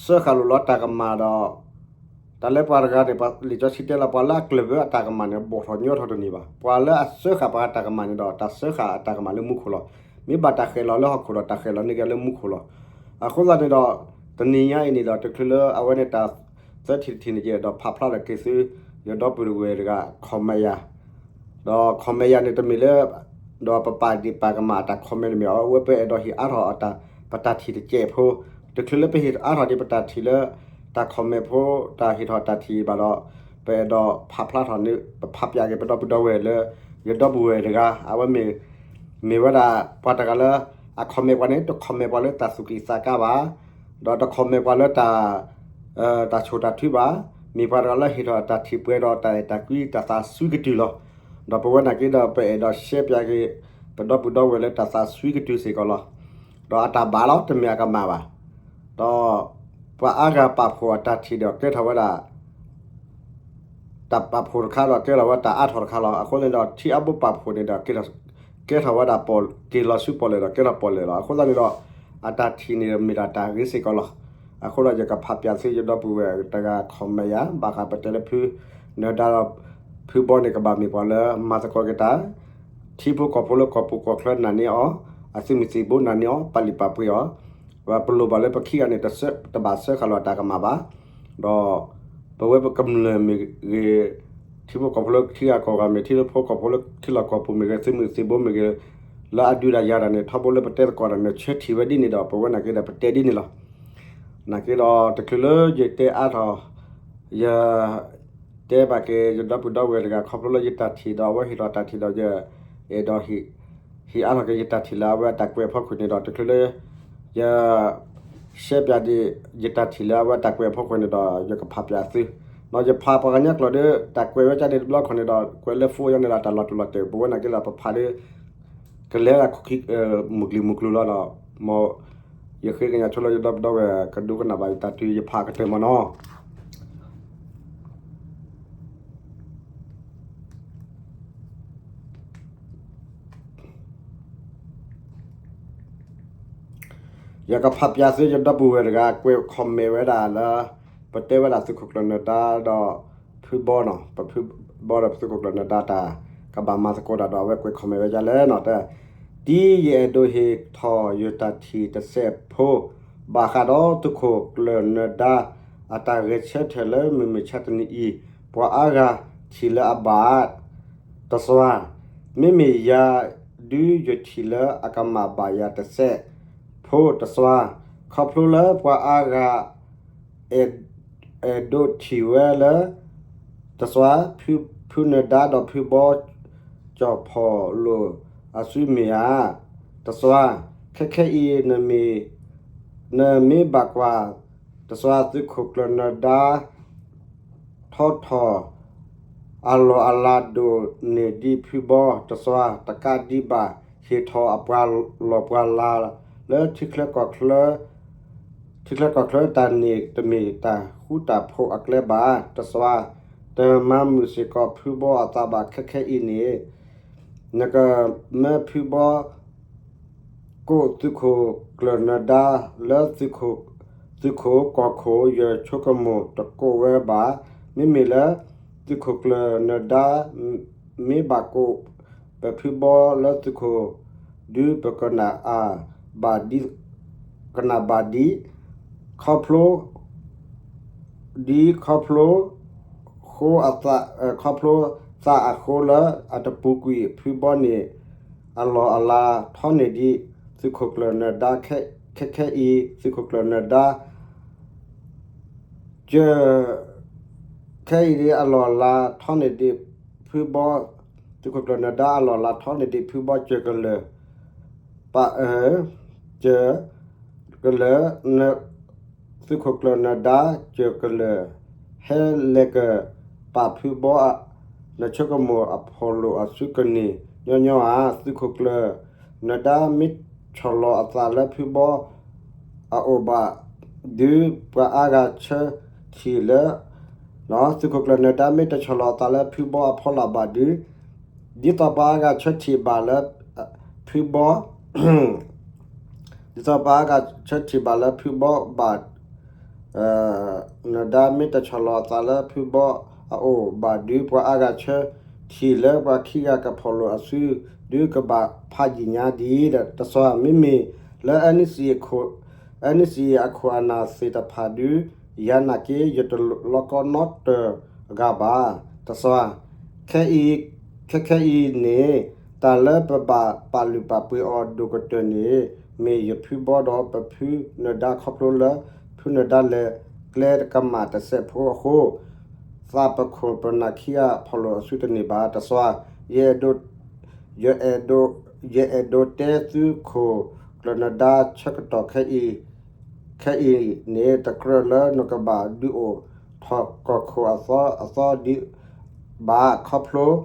စၢဃာ်လိာ်လီၤတၢ်ကမၣ်ဒီး တၢ်လၢပှၤတဂၤန့ၣ် လံာ်စီဆှံတဲလီၤ ပှၤလၢအကျၢၢ်ဘၢအတၢ်ကမၣ်န့ၣ် ဘီၣ်ထီၣ်ညီထီၣ်တန့ၢ်ဘၣ်. ပှၤလၢအစၢဃာ်ပှၤတၢ်ကမၣ်န့ၣ်ဒီး တၢ်စၢဃာ်အတၢ်ကမၣ်လၢမူခိၣ်လီၤ. မ့ၢ်ဘၣ်တၢ်ဃဲးလီၤလၢဟီၣ်ခိၣ်ဒီး တၢ်ဃဲးလီၤန့ၢ်က့ၤလၢမူခိၣ်လီၤ. အဃိသတးန့ၣ်ဒီး တနံၤညါအံၤန့ၣ်ဒီး တချုးလၢအဝဲန့ၣ်တၢ်သၢထံၣ်တထံၣ်န့ၣ်က့ၤဒီး ဖးဖျါထီၣ်က့ၤသု ယဒီပုၢ်ဝဲၢ်တဂၤ comment ယၤ ဒီး comment ယၤန့ၣ် တမ့ၢ်လၢ ဒီးပပာ်ဒ့ၣ်ပာ်ကမၣ်အတၢ် comment တမ့ၢ်အီၤ, အဝဲပအဲၣ်ဒိးဟ့ၣ်အါထီၣ်အတၢ် ပတၢ်ထံၣ်တစဲးဖိ, တချုးလၢပဟ့ၣ်အါထီၣ်ဒံးပတၢ်ထံၣ်လၢ တၢ် comment ဖိ တၢ်ဟ့ၣ်ထီၣ်တၢ်ထံၣ်ဘၣ်ဒီး ပအဲၣ်ဒိးဖးဖျါထီၣ်န့ၣ် ပဖးပၠးက့ၤပဒီပုၢ်ဒီဝဲၢ်လၢ ယဒီပုၢ်ဝဲၢ်တဂၤ အဝဲမ့ၢ် မ့ၢ်ဝဲဒၣ်ပှၤတဂၤလၢ အ comment ပှၤန့ၣ် တ comment ပှၤလၢတၢ်သူၣ်ကံၢ်သးကါဘၣ်, ဒီးတ comment ပှၤလၢတၢ် တၢ်ဆိၣ်တၢ်ထုဘၣ်, မ့ၢ်ပှၤတဂၤလၢဟ့ၣ်ထီၣ်တၢ်ထံၣ်ပှဲၤဒီးတၢ်အဲၣ်တၢ်ကွံတၢ်သးစွံကတုၤလီၤ. ဒီးပဝဲနာ်က့ဒီး ပအဲၣ်ဒိးရှဲပၠးက့ၤ ပဒီပုၢ်ဒီဝဲၢ်လၢတၢ်သးစွံကတုၤစ့ၢ်ကီးလီၤ. ဒီးအတၢ်ဘၣ်လီၤ တမ့ၢ်အကမၣ်ဘၣ်. ဒီးပှၤအါဂၤပာ်ဖှိၣ်အတၢ်ထံၣ်ဒီးကဲထီၣ်ဝဲဒၣ် တၢ်ပာ်ဖှိၣ်တခါဒီးကဲထီၣ်ဝဲတၢ်အါထီၣ်တခါလီၤ. အဃိန့ၣ်ဒီး ထံအါဘိပာ်ဖှိၣ်န့ၣ်ဒီး ကဲထီၣ်ဝဲဒၣ် က့ၤလီၤဆူပီၣ်လဲၣ်ဒီး ကဲထီၣ်ပီၣ်လဲၣ်လီၤ. အဃိသတးန့ၣ်ဒီး အတၢ်ထံၣ်န့ၣ်မ့ၢ်ဒၣ်တၢ်ဂ့ၤစ့ၢ်ကီးလီၤ. အဃိဒီးယကဖးပၠးသုယဒီပုၢ်ဝဲၢ်တဂၤ comment ယၤ ဘၣ်ဃးပတဲလၢဖုနၢၤဒါဒီး ဖုဘီန့ၣ် ကဘၣ်မ့ၢ်ပှၤလၢမၤသကိးက့ၤတၢ် ထံဖိကီၢ်ဖိလၢကီၢ်ပူၤကီၢ်ချၢနာ်န့ၢ်အီၤ, အသုးမုၢ်သံၣ်ဘိနာ်န့ၢ်အီၤ, ပာ်လုၢ်ပာ်ပှ့ၤအီၤ, ပလိၣ်ဘၣ်လၢပခံဂၤန့ၣ် တဘၣ်စၢဃာ်လိာ်အတၢ်ကမၣ်ဘၣ်. ဒီးပဝဲပကမျၢၢ်မ့ၢ်ဂ့ၤ, ထံဖိကီၢ်ဖိလၢခံဂၤကီၢ်ဂၤမ့ၢ် ထံဖိကီၢ်ဖိလၢခံလီၢ်ကီၢ်ပူၤမ့ၢ်ဂ့ၤ, သုးမုၢ်သံၣ်ဘိမ့ၢ်ဂ့ၤ, လၢအဒုးတၢ်ယၤတၢ်န့ၣ် ထီဘိလၢပတဲသကိးတၢ်န့ၣ် ဆၢထံၣ်ဝဲဒ်န့ၣ်ဒီး ပဝဲနာ်က့ဒီးပတဲဒ်န့ၣ်လီၤ. နာ်က့ဒီး တချုးလၢယတဲအါထီၣ် ယ တဲဘၣ်က့ၤယဒီပုၢ်ဒီဝဲၢ်တဂၤ ခီဖျိလၢယတၢ်ထံၣ်ဒီး အဝဲဟ့ၣ်ထီၣ်တၢ်ထံၣ်ဒီး ယအဲၣ်ဒိးဟ့ၣ်အါထီၣ်က့ၤယတၢ်ထံၣ်လၢအဝဲအတၢ်ကွဲးအဖီခိၣ်န့ၣ်ဒီး တချုးလၢ ယ ရှဲပၠးဒံး ယတၢ်ထံၣ်လၢအဝဲအတၢ်ကွဲးအဖီခိၣ်န့ၣ်ဒီး ယကဖးပၠးသု, ဒီးယဖးပှၤကညီကျိာ်ဒီး တၢ်ကွဲးဝဲကန့ၣ်တဘျီခီန့ၣ်ဒီး ကွဲးလၢ phone အံၤန့ၣ်ဒီး တၢ်လီၤတူၢ်လီၤတဲာ် ပဝဲနာ်က့ဒီး ပဖးဒီး ကလဲၤဒၣ် မုၢ်ကျံၤမုၢ်ကျိၤလီၤဒီး မ် ယဃ့ကညးဆိလၢယဒီပုၢ်ဒီဝဲၢ် ကဒိကနၣ်ဘၣ်ယတၢ်တုၤယဖးကတၢၢ်မ့ၢ်နီၤ. ယကဖးပၠးသုယဒီပုၢ်ဝဲၢ်တဂၤ ကွဲး comment ဝဲဒၣ်လၢ ပတဲဝဲဒၣ်သုးခိၣ်ကျၢၢ်နၢၤဒါဒီး ဖုဘီနီၤ, ပဖုဘီဒီးသုးခိၣ်ကျၢၢ်နၢၤဒါတၢ် ကဘၣ်မၤသကိးတၢ်ဒီး အဝဲကွဲး comment ဝဲဒ်လဲၣ်နီၤ, တဲ ဒ်ယအဲၣ်ဒိးဟ့ၣ်ထီၣ်ယတၢ်ထံၣ်တစဲးဖိ ဘၣ်ဃးဒီးသုးခိၣ်ကျၢၢ်နၢၤဒါ အတၢ်ဂဲၤဆၢထၢၣ်လၢမုၢ်မဆါတနံၤအံၤ ပှၤအါဂၤထံၣ်လၢအဘၣ် တစွၤ, မ့မ့ၢ်ယၤဒုးယထံၣ်လၢအကမၣ်ဘၣ်ယၤတစဲးဖိ တစွၤ, ခီဖျိလၢပှၤအါဂၤ အဲၣ်ဒိးထံၣ်ဝဲလၢ တစွၤ ဖုနၢၤဒါဒီးဖုဘီ ကၠီၣ်ဖီၣ်လိာ်အစုမ့ၢ်ဧါ, တစွၤ, ခဲခဲအံၤ နမ့ၢ်ဘၣ်ကွၢ် တစွၤ သုးခိၣ်ကျၢၢ်နၢၤဒါ ထီထီၣ် အလီၢ်အလၤဒိၣ်န့ၢ်ဒံးဖုဘီ တစွၤ တကးဒံးဘၣ် ဟ့ၣ်ထီၣ်အပှၤလီၢ်ပှၤလၤလၢ ထံချၢကီၢ်ချၢ တၢ်န့ၣ်တမ့ၢ်တၢ်ဃူတၢ်ဖိးအကျဲဘၣ် တစွၤ တမၤမုာ်စ့ၢ်ကီးဖုဘီအသးဘၣ် ခဲခဲအံၤန့ၣ် နကမၢဖုဘီ ကိးသုးခိၣ်ကျၢၢ်နၢၤဒါလၢ သုးခိၣ်ကီၢ်ခိၣ် ယဆိကမိၣ်တကိးဝဲဘၣ်. မ့မ့ၢ်လၢ သုးခိၣ်ကျၢၢ်နၢၤဒါ မ့ၢ်ဘၣ်ကိး ပဖုဘီလၢသုးခိၣ် ဒုးပကနၣ်အါဘၣ်ဒ် ကနၣ်ဘၣ်ဒ် ခီဖျိ ဒ်ခီဖျိ ဃိ ခီဖျိသးအဃိလၢ အတပူၤကွံာ်ဖုဘီန့ၣ် အလီၢ်အလၤထီန့ၢ်ဒံး သုးခိၣ်ကျၢၢ်နၢၤဒါ ခဲခဲအံၤ သုးခိၣ်ကျၢၢ်နၢၤဒါ ကၢ ခဲအံၤဒ်အလီၢ်အလၤထီန့ၢ်ဒံးဖုဘီ သုးခိၣ်ကျၢၢ်နၢၤဒါအလီၢ်အလၤထီန့ၢ်ဒံးဖုဘီ ကၢကလၢၢ် ပၢ်အၢ ကၢ ကလၢာ် သုးခိၣ်ကျၢၢ်နၢၤဒါ ကၢၢ်ကလၢာ် ဟဲလဲၤကပာ်ဖုဘီ နဆိကမိၣ်အဖီၣ်လိာ်အစုကန့ၢ်ညီညီဧါ. သုးခိၣ်ကျၢၢ်နၢၤဒါ မ့ၢ်ဆီၣ်လီၤအသးလၢဖုဘီအအိၣ်ဘၣ်ဒုး ပှၤအါဂၤဆၢထံၣ်လၢ သုးခိၣ်ကျၢၢ်နၢၤဒါ မ့ၢ်တဆီၣ်လီၤအသးလၢဖုဘီအဖီလာ်ဘၣ်ဒုး ဒ်သိးပှၤအါဂၤဆၢထံၣ်ဘၣ်လၢ ဖုဘီ ဒ်သိးပှၤအါဂၤဆၢထံၣ်ဘၣ်လၢဖုဘီဘၣ် နၢၤဒါ မ့ၢ်တဆီၣ်လီၤအသးလၢဖုဘီအအိၣ်ဘၣ်ဒုး ပှၤအါဂၤဆၢထံၣ်လၢပှၤခံဂၤကဖီၣ်လိာ်အစုဒုး ကဘၣ်ဖးယံာ်ညါဒ်ဒီး တစီၤ မ့မ့ၢ်လၢ NCA အခိၣ် NCA အခိၣ်အနၢ်သ့ၣ်တဖၣ်ဒုး ယၤနာ်က့ ယတလီကီနီတၢၤအဂၤဘၣ်. တစီၤ ခဲအံၤ ခဲခဲအံၤန့ၣ် တၢ်လၢပဘၣ်ပာ်လုၢ်ပာ်ပှ့ၤအီၤဒိၣ်ကတၢၢ်န့ၣ် မ့ၢ်ယဖုဘီဒီးပဖုနၢၤဒါ ခီဖျိလၢ ဖုနၢၤဒါလဲၤကျဲကမၣ်တစဲးဖိအဃိ သးပခိၣ်ပနၢ်ခံဂၤဖီၣ်လိာ်အစုတန့ၢ်ဘၣ်. တစီၤ ယအဲၣ်ဒိး ယအဲၣ်ဒိး ယအဲၣ်ဒိးတဲသုးခိၣ်ကျၢၢ်နၢၤဒါ ဆၢကတီၢ်ခဲအံၤ ခဲအံၤန့ၣ် တကြၢးလၢနကဘၣ်ဒုးအိၣ်ထီၣ်ကီၢ်ခိၣ်အသီအသီဒံးဘၣ်.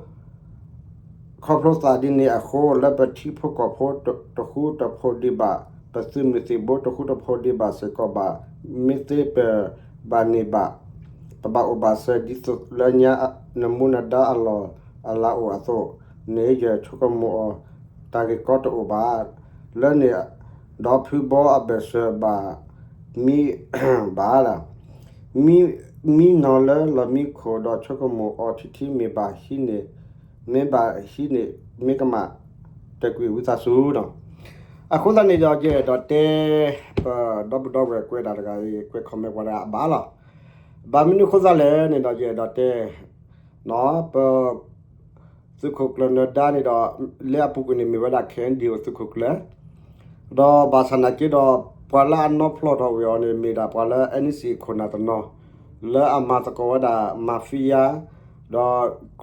ခီဖျိသးဒ်န့ၣ်အဃိ လၢပထံဖိကီၢ်ဖိတဃူတဖိးဒံးဘၣ်, ပသုးမုၢ်သံၣ်ဘိတဃူတဖိးဒံးဘၣ်စ့ၢ်ကီးဘၣ်. မ့ၢ်သ့ပဘၣ်န့ၢ်ဘၣ် ပဘၣ်အိၣ်ဘၣ်စၢၤဒ်သိးလၢညါ နမူနဒါအလီၢ်အလၤအိၣ်အသိးန့ၣ် ယဆိကမိၣ်အီၤ တၢ်ဂ့ၢ်ကီတအိၣ်ဘၣ်. လၢန့ၣ်ဒီးဖုဘီအဘၢၣ်စၢၤဘၣ် မံဘၣ်လၢ မံနီၤလၢလီၢ်မံခိၣ်ဒီးဆိကမိၣ်အီၤထံထံ မ့ၢ်ဘၣ်ဟံးန့ၢ် မ့ၢ်ဘၣ်ဟံးန့ၢ် မ့ၢ်ကမၣ် တကွံာ်ဝံသးစူၤနီၤ. အဃိသတးန့ၣ်ဒီး ယအဲၣ်ဒိးတဲ ပဒီပုၢ်ဒီဝဲၢ်ကွဲးတၢ်တဂၤအံၤ ကွဲး comment ပှၤတဂၤအဘၣ်လီၤ. ဘၣ်မနုၤအဃိသတးလဲၣ်န့ၣ်ဒီး ယအဲၣ်ဒိးတဲ ပ သုးခိၣ်ကျၢၢ်နၢၤဒါန့ၣ်ဒီး လၢအပူၤကွံာ်န့ၣ်မ့ၢ်ဝဲဒၣ် KNDO သုးခိၣ်ကျၢၢ်, ဒီးဘၣ်ဆၣ်နာ်က့ဒီး ပှၤလၢအနီၣ်ဖျီၣ်ထီၣ်ဝံၤအီၤန့ၣ် မ့ၢ်ဒၣ်ပှၤလၢ NCA ခိၣ်နၢ်တနီၤ လၢအမၤသကိးဝဲဒၣ် mafia ဒီး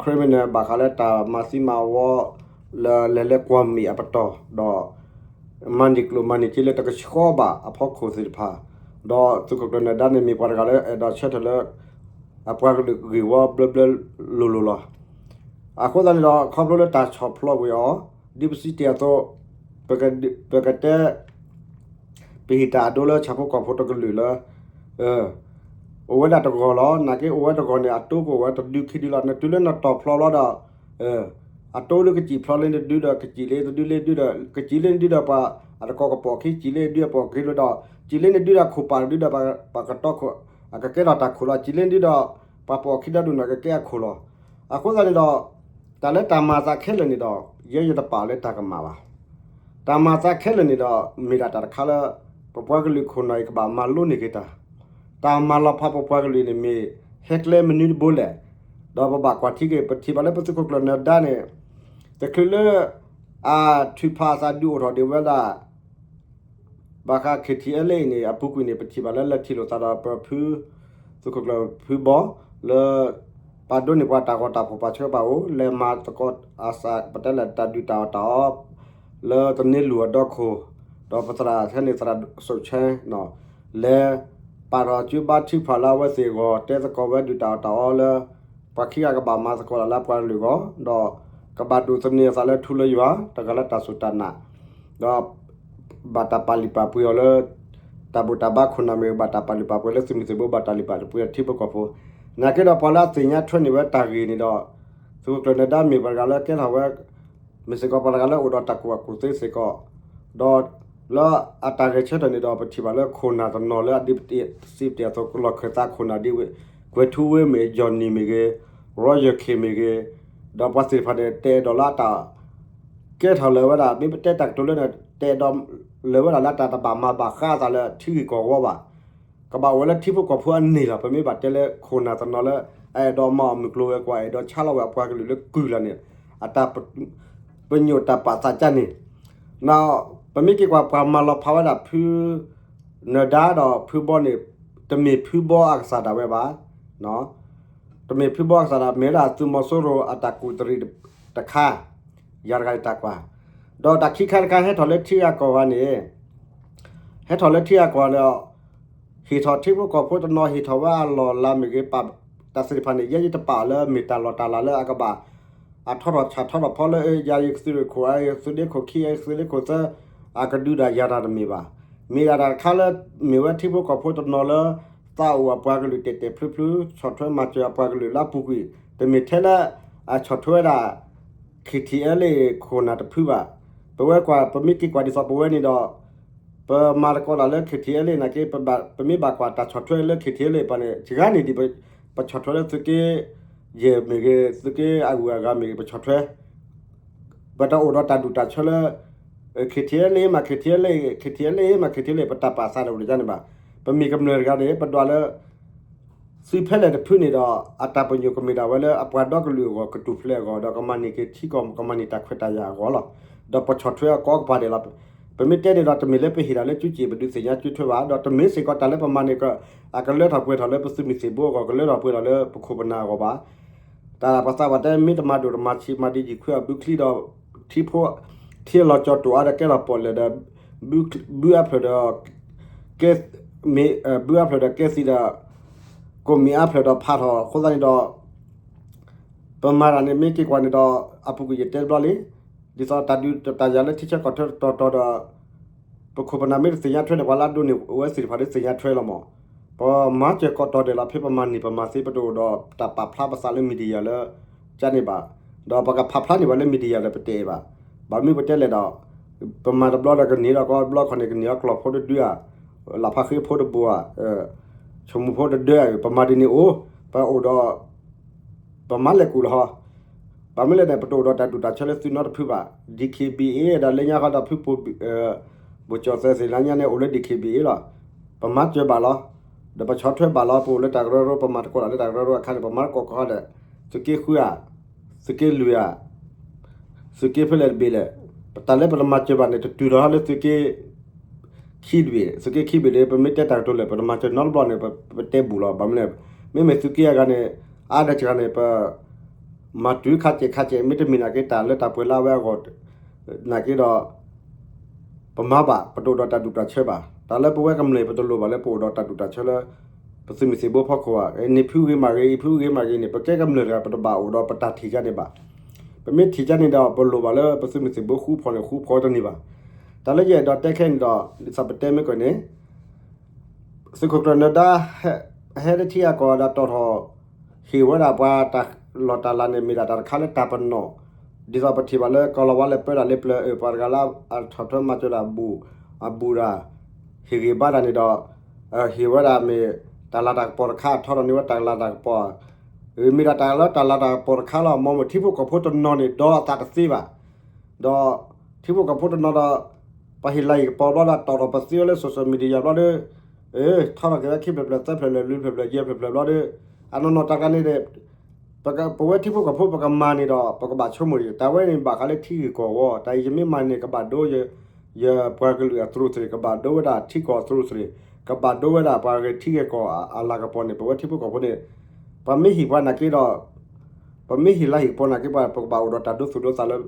criminal ဘၣ်ဃးလၢတၢ်မၤသံမၤဝီ လၢလဲၤလၢကွီၢ်မ့ၣ်အပတီၢ် ဒီး မၤန့ၢ်ကျိၣ်မၤန့ၢ်စ့လၢတကဆှီဘၣ်အဖီခိၣ်သ့ၣ်တဖၣ်, ဒီးသုးခိၣ်ကျၢၢ်နၢၤဒါန့ၣ် မ့ၢ်ပှၤတဂၤလၢအဲၣ်ဒိးဆၢထၢၣ်လၢ အပှၤကလုာ်ဂ့ၢ်ဝီဘျၢဘျၢလိၤလိၤလီၤ. အဃိသတးန့ၣ်ဒီး ခီဖျိလၢတၢ်ဆီၣ်ဖျိးကွံာ်အီၤ ဒ်ပစံးတ့ၢ်အသိး ပကတဲ ပဟ့ၣ်တၢ်အဒိလၢဆၣ်ဖိကီၢ်ဖိတကလုာ်လၢ အိၣ်ဝဲဒၣ်တဂီၤလီၤ. နာ်က့အိၣ်ဝဲတဂီၤန့ၣ် အတိကအိၣ်ဝဲတဒုခံဒုလီၤ. နတုၤလၢနတီၢ်ဖျိးလီၤဒီး အတိလၢကစံၣ်ဖျိးလၢနဒုဒီး ကစံၣ်လၢတဒုလၢဒုဒီး ကစံၣ်လၢနဒုဒီးပှၤ အတကီၢ်ကပိာ်ခံ စံၣ်လၢနဒုဒီးပှၤကဒိဒီး စံၣ်လၢနဒုဒီးခိၣ်ပၢ်တဒုဒီးပှၤကတီခိၣ် အကကဲထီၣ်တၢ်ခိၣ်လီၤ. စံၣ်လၢနဒုဒီး ပှၤပိာ်ခံဒီဒူၣ်န့ၣ် ကကဲအခိၣ်လီၤ. အဃိသတးန့ၣ်ဒီး တၢ်လၢတၢ်မၤသးခဲလၢာ်န့ၣ်ဒီး ယဲယတပာ်လၢတၢ်ကမၣ်ဘၣ်. တၢ်မၤသးခဲလၢာ်န့ၣ်ဒီး မ့ၢ်ဒၣ်တၢ်တခါလၢ ပပှၤကလုာ်ခိၣ်နၢ်အံၤကဘၣ်မၤလိန့ၢ်က့ၤတၢ်, တၢ်မၤလီၤဖးပပှၤကလုာ်န့ၣ်မ့ၢ် ဟဲကျဲမနုၤတဘိလဲၣ်. ဒီးပဘၣ်ကွၢ်ထံက့ၤ ပထံၣ်ဘၣ်လၢပသုးခိၣ်ကျၢၢ်နၢၤဒါန့ၣ် တချုးလၢ အထုးဖးအသးဒုးအိၣ်ထီၣ်ဒံးဝဲဒၣ် ဘၣ်ဃး KTLA အံၤန့ၣ် အပူၤကွံာ်န့ၣ် ပထံၣ်ဘၣ်လၢလဲၤထံၣ်လိာ်သးဒီးပဖု သုးခိၣ်ကျၢၢ်ဖုဘီ လၢ ပာ်ဒိးန့ၢ်ပှၤတၢ်ဂီၤတၢ်ဖီၣ်ပာ်ဆၢပာ်အိၣ် လဲၤမၤသကိးအစး ပတဲလဲၣ်တၢ်ဒုးတၢ်အီၣ်တၢ်အီ လၢတန့ၢ်လူၢ်အဒီခိၣ် ဒီးပသရၣ်ထဲန့ၣ်သရၣ်စိၣ်ဆဲ လဲၤ ပာ်ထီၣ်ကၠိဘါထုကဖၣ်လၢအဝဲသ့ၣ်အဂီၢ် တဲသကိးဝဲဒုးတၢ်အီၣ်တၢ်အီလၢ ပှၤခံဂၤကဘၣ်မၤသကိးတၢ်လၢပှၤကလုာ်အဂီၢ် ဒီးကဘၣ်ဒိးသန့ၤအသးလၢထူလၢယွၤ တဂၤလၢတၢ်စူၢ်တၢ်နာ် ဒီး ဘၣ်တၢ်ပာ်လုၢ်ပာ်ပှ့ၤအီၤလၢ တၢ်ဘူၣ်တၢ်ဘါခိၣ်နၢ်မ့ၢ်ဂ့ၤ ဘၣ်တၢ်ပာ်လုၢ်ပာ်ပှ့ၤလၢသုးမုၢ်သံၣ်ဘိ ဘၣ်တၢ်လုၢ်ပာ်လုၢ်ပှ့ၤအီၤထံဖိကီၢ်ဖိ, နာ်က့ဒီးပှၤလၢအသ့ၣ်ညါထွဲန့ၢ်ဝဲတၢ်ဂ့ၢ်န့ၣ်ဒီး သုးခိၣ်ကျၢၢ်နၢၤဒါမ့ၢ်ပှၤတဂၤလၢကဲထီၣ်ဝဲ မ့ၢ်စ့ၢ်ကီးပှၤတဂၤလၢအိၣ်ဒီးတၢ်ကူၣ်ဘၣ်ကူၣ်သ့စ့ၢ်ကီး, ဒီးလၢအတၢ်ဂဲၤဆၢထၢၣ်န့ၣ်ဒီး ပထံၣ်ဘၣ်လၢခိၣ်နၢ်တနီၤလၢအဒ်ပစံးတ့ၢ်အသိး လီၢ်ခၢၣ်သးခိၣ်နၢ်ဒ်ဝဲ ကွဲၤထူဝ့မ့ၢ် Johnny မ့ၢ်ဂ့ၤ, Roger Khin မ့ၢ်ဂ့ၤ, ဒီးပှၤသ့ၣ်တဖၣ်န့ၣ် တအဲၣ်ဒိးလၢအတၢ် ကဲထီၣ်လၢၤဝဲဒၣ် မ့ၢ်ပတဲတၢ်ကတိၤလၢန့ၣ် တအဲၣ်ဒိးလၢအတၢ်တဘၣ်မၤဘၣ်ဃးအသးလၢထံဂ့ၢ်ကီၢ်ဂီၢ်ဘၣ်. ကဘၣ်အိၣ်ဝဲလၢထံဖိကီၢ်ဖိအန့ၣ်လီၤ. ပမ့ၢ်ဘၣ်တဲလၢခိၣ်နၢ်တနီၤလၢ အအဲၣ်ဒိးမၤအီၣ်မုၢ်ကျိၤဝဲၤကွာ် အဲၣ်ဒိးဆါလီၤဝဲအပှၤကလုာ်လၢကုၢ်လီၤန့ၣ် အတၢ် ပညိၣ်တၢ်ပာ်သးကါန့ၣ် ပမ့ၢ်က့ၤကွၢ်ပှၤမၤလီၤဖးဝဲဒၣ်ဖု နၢၤဒါဒီးဖုဘီန့ၣ် တမ့ၢ်ဖုဘီအကစၢ်ဒၣ်ဝဲဘၣ်. တမ့ၢ်ဖုဘီအကစၢ်ဒၣ် မ့ၢ်ဝဲဒၣ်သုးမီၤစိရိၤအတၢ်ကူၣ်တရံးတခါ ယၤတဂၤယတၢ်ကွၢ်, ဒီးတၢ်ခံခါတခါဟဲထီၣ်လၢထံဂၤကီၢ်ဂၤန့ၣ် ဟဲထီၣ်လၢထံဂၤကီၢ်ဂၤဒီး ဟ့ၣ်ထီၣ်ထံဖိကီၢ်ဖိတနီၤ ဟ့ၣ်ထီၣ်ဝဲအလီၢ်အလၤမ့ၢ်ဂ့ၤ ပာ်တၢ်သ့ၣ်တဖၣ်န့ၣ် ယဲယတပာ်အီၤလၢမ့ၢ်တၢ်လီၢ်တၢ်လၤလၢအကဘၣ် အထီထီၣ်ဆးထီထီၣ်ဖီလၢ ယၤယကသုးခိၣ် ယသုးဒ့ခိၣ်ခံ ယသုးဒ့ခိၣ်သၢ အကဒုးဒၣ်ယၤတၢ်တမ့ၢ်ဘၣ်. မ့ၢ်ဒၣ်တၢ်တခါလၢ မ့ၢ်ဝဲထံဖိကီၢ်ဖိတနီၤလၢ သးအိၣ်အပှၤကလုာ်တဲာ်တဲာ်ဖျုဖျု ဆီၣ်ထွဲမၤစၢၤအပှၤကလုာ်လၢအပူၤကွံာ် တမ့ၢ်ထဲလၢ အဆီၣ်ထွဲဝဲဒၣ် KTLA ခိၣ်နၢ်တဖုဘၣ်. ပဝဲကွၢ် ပမ့ၢ်က့ၤကွၢ်ဒ်သိးပဝဲန့ၣ်ဒီး ပမၤသကိးတၢ်လၢ KTLA နာ်က့ ပမ့ၢ်ဘၣ်ကွၢ်တၢ်ဆီၣ်ထွဲလၢ KTLA ပှၤန့ၣ် စှၤဂၤန့ၣ်ဒံး ပဆီၣ်ထွဲလၢသုးက့ယဲၢ်မ့ၢ်ဂ့ၤ သုးက့အဂုၤအဂၤမ့ၢ်ဂ့ၤ ပဆီၣ်ထွဲ ပတအိၣ်ဒီးတၢ်ဒူၣ်တၢ်ဆၢလၢ KTLA မး KTLA KTLA မး KTLA ပတၢ်ပာ်သးတအိၣ်လၢၤန့ၣ်ဘၣ်. ပမ့ၢ်ကမျၢၢ်တဂၤန့ၣ် ပဒွးလၢ သုးဖဲလဲၣ်တဖုန့ၣ်ဒီး အတၢ်ပညိၣ်ကမ့ၢ်ဒၣ်ဝဲလၢအပှၤဒီကလုာ်အဂီၢ် ကတူၢ်ဖျဲးအဂီၢ် ဒီးကမၤန့ၢ်က့ၤထံကီၢ် ကမၤန့ၢ်တၢ်ခွဲးတၢ်ယာ်အဂီၢ်လီၤ. ဒီးပဆီၣ်ထွဲအကိးကပၤဒဲးလီၤ. ပမ့ၢ်တဲန့ၣ်ဒီး တမ့ၢ်လၢပဟ့ၣ်တၢ်လၢကၠူကၠ့ၣ် ပဒုးသ့ၣ်ညါကၠူထွဲဘၣ်, ဒီးတမ့ၢ်စ့ၢ်ကီးတၢ်လၢပမၤန့ၣ် အကလၢထီၣ်ပှဲၤထီၣ်လၢပသုးမုၢ်သံၣ်ဘိအဂီၢ် ကလၢထီၣ်ပှဲၤထီၣ်လၢပခိၣ်ပနၢ်အဂီၢ်ဘၣ်. တၢ်ပသးပှၤတဲ မ့ၢ်တမၤဒိၣ်တမၤဆံး မၤဒံးယံာ်ခွံအီၤဘုချံဒီး ထံဖိ ထံအလီၤကၠီၤတိာ်အါဒီးကဲထီၣ်ပီၣ်လဲၣ်ဒီး ဘုအါဖျၢၣ်ဒီး ကဲ မ့ၢ် ဘုအါဖျၢၣ်ဒီးကဲသံဒီး ကိးမံၤအါဖျၢၣ်ဒီးဖးထီၣ်အဃိသတးန့ၣ်ဒီး ပမၤတၢ်န့ၣ်မ့ၢ်က့ၤကွၢ်န့ၣ်ဒီး အပူၤကွံာ်ယတဲတဘျီလံ, ဒ်သိးတၢ်ဒုးတၢ်ယၤလၢထံဆၢကီၢ်ဆၢတတီၤတီၤဒီး ပခိၣ်ပနၢ်မ့ၢ်တသ့ၣ်ညါထွဲန့ၣ် ပှၤလၢအဒိးန့ၢ်ဝဲသ့ၣ်တဖၣ်ဒီးသ့ၣ်ညါထွဲလီၤမး. ပမၤစၢၤကီးတီၤဒဲးလီၤ ဖဲပမၤန့ၢ်ပမၤသ့ ပတအိၣ်ဒီးတၢ်ပာ်ဖျါပသးလၢ media လၢ ကန့ၣ်ဘၣ်, ဒီးပကဖးဖျါန့ၢ်ပှၤလၢ media ဒီးပတဲဘၣ်. ဘၣ်မနုၤပတဲလဲၣ်ဒီး ပမၤတဘျီဒီးကန့ၢ်ဒီးကီး ဘျီခီန့ၣ်ကန့ၢ်အီၤကျီၢ်ဖိတဒုဧါ, လၣ်ဖးဃ့ဖိတဘိဧါ, ဆိမိၣ်ဖိတဒၢဧါ, ပမၤဒ်န့ၣ်အိၣ်, ပအိၣ်ဒီး ပမၤလဲၤကူၣ်လီၤ. ဘၣ်မနုၤလဲၣ်န့ၣ် ပတအိၣ်ဒီးတၢ်ဒူၣ်တၢ်ဆၢလၢသုးနီတဖုဘၣ်. DKBA ဒီးလၢညါဃီဒီးဖုပိၢ် ဘိၣ်ကၠီၣ်သဲးသ့ၣ်လၢညါန့ၣ် အိၣ်လၢ DKBA လီၤ. ပမၤစၢၤဘၣ်လီၤ. ဒီးပဆီၣ်ထွဲဘၣ်လီၤ. ပအိၣ်လၢတၢ်ကရၢကရိ ပမၤသကိးတၢ်လၢတၢ်ကရၢကရိအခါန့ၣ် ပမၤသကိးကီးဒီး သုးက့ဃုဧါ, သုးက့လွံၢ်ဧါ, သုးက့ဖဲလဲၣ်တဘ့ၣ်လဲၣ်, ပတၢ်လၢပတမၤစၢၤဘၣ်န့ၣ် တတုၤလီၤလၢသုးက့ ခံတဘ့ၣ်, သုးက့ခံဘ့ၣ်ဒီး ပမ့ၢ်တဲတၢ်ကတိၤလၢာ် ပတမၤစၢၤနီတဘျီန့ၣ် ပတဲဘူၣ်လီၤ. ဘၣ်မနုၤလဲၣ်, မ့မ့ၢ်သုးက့အဂၤန့ၣ် အါဒီးစှၤန့ၣ် ပ မၤတုၤခါစဲးခါစဲး မ့တမ့ၢ်နာ်က့ တၢ်လၢတၢ်ပှဲၤလၢအဝဲအဂီၢ် နာ်က့ဒီး ပမၤဘၣ် ပတအိၣ်ဒီးတၢ်ဒူၣ်တၢ်ဆၢဘၣ်. တၢ်လၢပဝဲကမျၢၢ် ပတလိၣ်ဘၣ်လၢပအိၣ်ဒီးတၢ်ဒူၣ်တၢ်ဆၢလၢ ပသုးမုၢ်သံၣ်ဘိဖီခိၣ်ဘၣ်. န့ၣ်ဖုဂ့ၤမးဂ့ၤ အံၤဖုဂ့ၤမးဂ့ၤန့ၣ် ပကဲကမျၢၢ်တဂၤ ပတဘၣ်အိၣ်ဒီးပတၢ်ထံၣ်ကန့ၣ်ဘၣ်. ပမ့ၢ်ထံၣ်ကန့ၣ်ဒီး ပလိၣ်ဘၣ်လၢပသုးမုၢ်သံၣ်ဘိဃူဖိးန့ၣ် ဃူဖိးတန့ၢ်ဘၣ်. တၢ်လၢယအဲၣ်ဒိးတဲခဲအံၤန့ၣ်ဒီး ဒ်သိးပတဲမ့ၢ်ကီးန့ၣ် သုးခိၣ်ကျၢၢ်နၢၤဒါ ဟဲလၢထံဂၤကီၢ်ဂၤဒီးတီၣ်ထီၣ် ဟ့ၣ်ဝဲဒၣ်ပှၤတၢ်လီၢ်တၢ်လၤန့ၣ် မ့ၢ်ဒၣ်တၢ်တခါလၢတၢ်ပနီၣ်, ဒ်သိးပထံၣ်ဘၣ်လၢကီၢ်လီၤဝါလဲၤပၢတၢ်လၢပျၢၤ အၢ ပှၤတဂၤလၢအဆီၣ်ထွဲမၤစၢၤတၢ် အဘူၣ်တၢ် ဟ့ၣ်ဂံၢ်ဘါတၢ်န့ၣ်ဒီး ဟ့ၣ်ဝဲဒၣ်မ့ၢ်တၢ်လၤတၢ်ကပီၤတခါ ထီထီၣ်န့ၢ်ဝဲတၢ်လၤတၢ်ကပီၤ, မ့ၢ်ဒၣ်တၢ်လၢတၢ်လၤတၢ်ကပီၤတခါလီၤ. မ်မ့ၢ်ထံဖိကီၢ်ဖိတနီၤန့ၣ် ဒီးအသးတသ့ဘၣ် ဒီးထံဖိကီၢ်ဖိတနီၤဒီး ပှၤဟ့ၣ်လၤဟ့ၣ်ကပီၤဘျီဒီး တီၣ်ထီၣ်ပသ့ဝဲလၢ social media ဘျီဒီး ထီထီၣ်က့ၤဝဲခံဖျၢၣ်ဖျၢၣ် သၢဖျၢၣ်ဖျၢၣ် လွံၢ်ဖျၢၣ်ဖျၢၣ် ယဲၢ်ဖျၢၣ်ဖျၢၣ်ဘျီဒီး အနီၢ်နီၢ်တၢ်တခါန့ၣ် ပဝဲထံဖိကီၢ်ဖိ ပကမၤန့ၣ်ဒီး ပကဘၣ်ဆိကမိၣ် တၢ်ဝဲန့ၣ်ဘၣ်ဃးလၢထံဂ့ၢ်ကီၢ်ဝီ, တၢ်အံၤယမ့ၢ်မၤန့ၣ် ကဘၣ်ဒိ ယပှၤကလုာ်အသရိာ်သရ့ၣ် ကဘၣ်ဒိဝဲဒၣ်ထံကီၢ်အသရိာ်သရ့ၣ်, ကဘၣ်ဒိဝဲဒၣ်ပှၤဂဲၤထံဂဲၤကီၢ်အလၤကပီၤန့ၣ် ပဝဲထံဖိကီၢ်ဖိန့ၣ် ပမ့ၢ်ဟ့ၣ်ပှၤနာ်က့ဒီး ပမ့ၢ်ဟ့ၣ်လၤဟ့ၣ်ကပီၤနာ်က့ ပှၤ ပကဘၣ်အိၣ်ဒီးတၢ်ဒိသူၣ်ဒိသးလၢ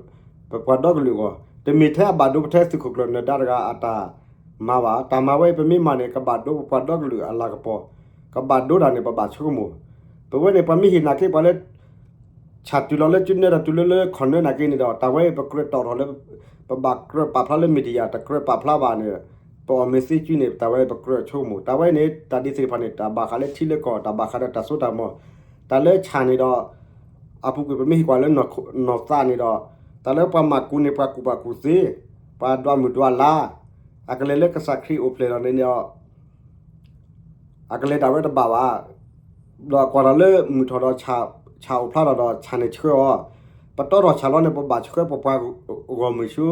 ပပှၤဒီကလုာ်အဂီၢ်, တမ့ၢ်ထဲအဘၣ်ဒိပထဲသုးခိၣ်ကျၢၢ်နၢၤဒါတဂၤအတၢ်မၤဘၣ်. တၢ်မၤဝဲအံၤ ပမ့ၢ်မၤန့ၣ် ကဘၣ်ဒိပပှၤဒီကလုာ်အလၤကပီၤ, ကဘၣ်ဒိတၢ်န့ၣ် ပဘၣ်ဆိကမိၣ်. ပဝဲန့ၣ် ပှၤမ့ၢ်ဟ့ၣ်နာ်က့ ပှၤလၢ ဆၣ်တုၤလီၤလၢကၠူနဲဒီးတုၤလၢလၢခီၣ်နဲနာ်က့န့ၣ်ဒီး တၢ်ဝဲအံၤ ပကြၢးတီၣ်ထီၣ်လၢ ပဘၣ်ကြၢးပာ်ဖျါလၢ media, တကြၢးပာ်ဖျါဘၣ်န့ၣ် ပအီၣ်မ့ၢ်သ့ကၠူန့ၣ် တၢ်ဝဲအံၤ ပကြၢးဆိကမိၣ်. တၢ်ဝဲအံၤန့ၣ် တၢ်ဒ်သ့ၣ်တဖၣ်န့ၣ် တၢ်ဘၣ်ဃးလၢထံလၢကီၢ်, တၢ်ဘၣ်ဃးဒီးတၢ်စိတၢ်ကမီၤ, တၢ်လၢဆၣ်န့ၣ်ဒီး အပူၤကွံာ်ပမ့ၢ်ဟ့ၣ်ကွၢ်လၢနီၢ်သးန့ၣ်ဒီး တၢ်လၢပှၤမၤကူးန့ၣ် ပှၤကူးပှၤကူးသ့, ပှၤဒွးမုၢ်ဒွးလါ, အကလဲၤလၢကစၢ်ခရံာ်အိၣ်ဖျဲၣ်လီၤန့ၣ်ဒီး အကလဲၤဒၣ်ဝဲတဘၣ်ဘၣ်. ဒီးကွၢ်ထီၣ်လၢမုၢ်ထီၣ်ဒီး ဆၣ်အိၣ်ဖျါထီၣ်ဒီး ဆၣ်န့ၣ်ဆှၢအီၤ, ပတီထီၣ်ဆၣ်လီၤန့ၣ် ပဘၣ်ဆှၢပပှၤဂီၢ်မုၢ်ဆူ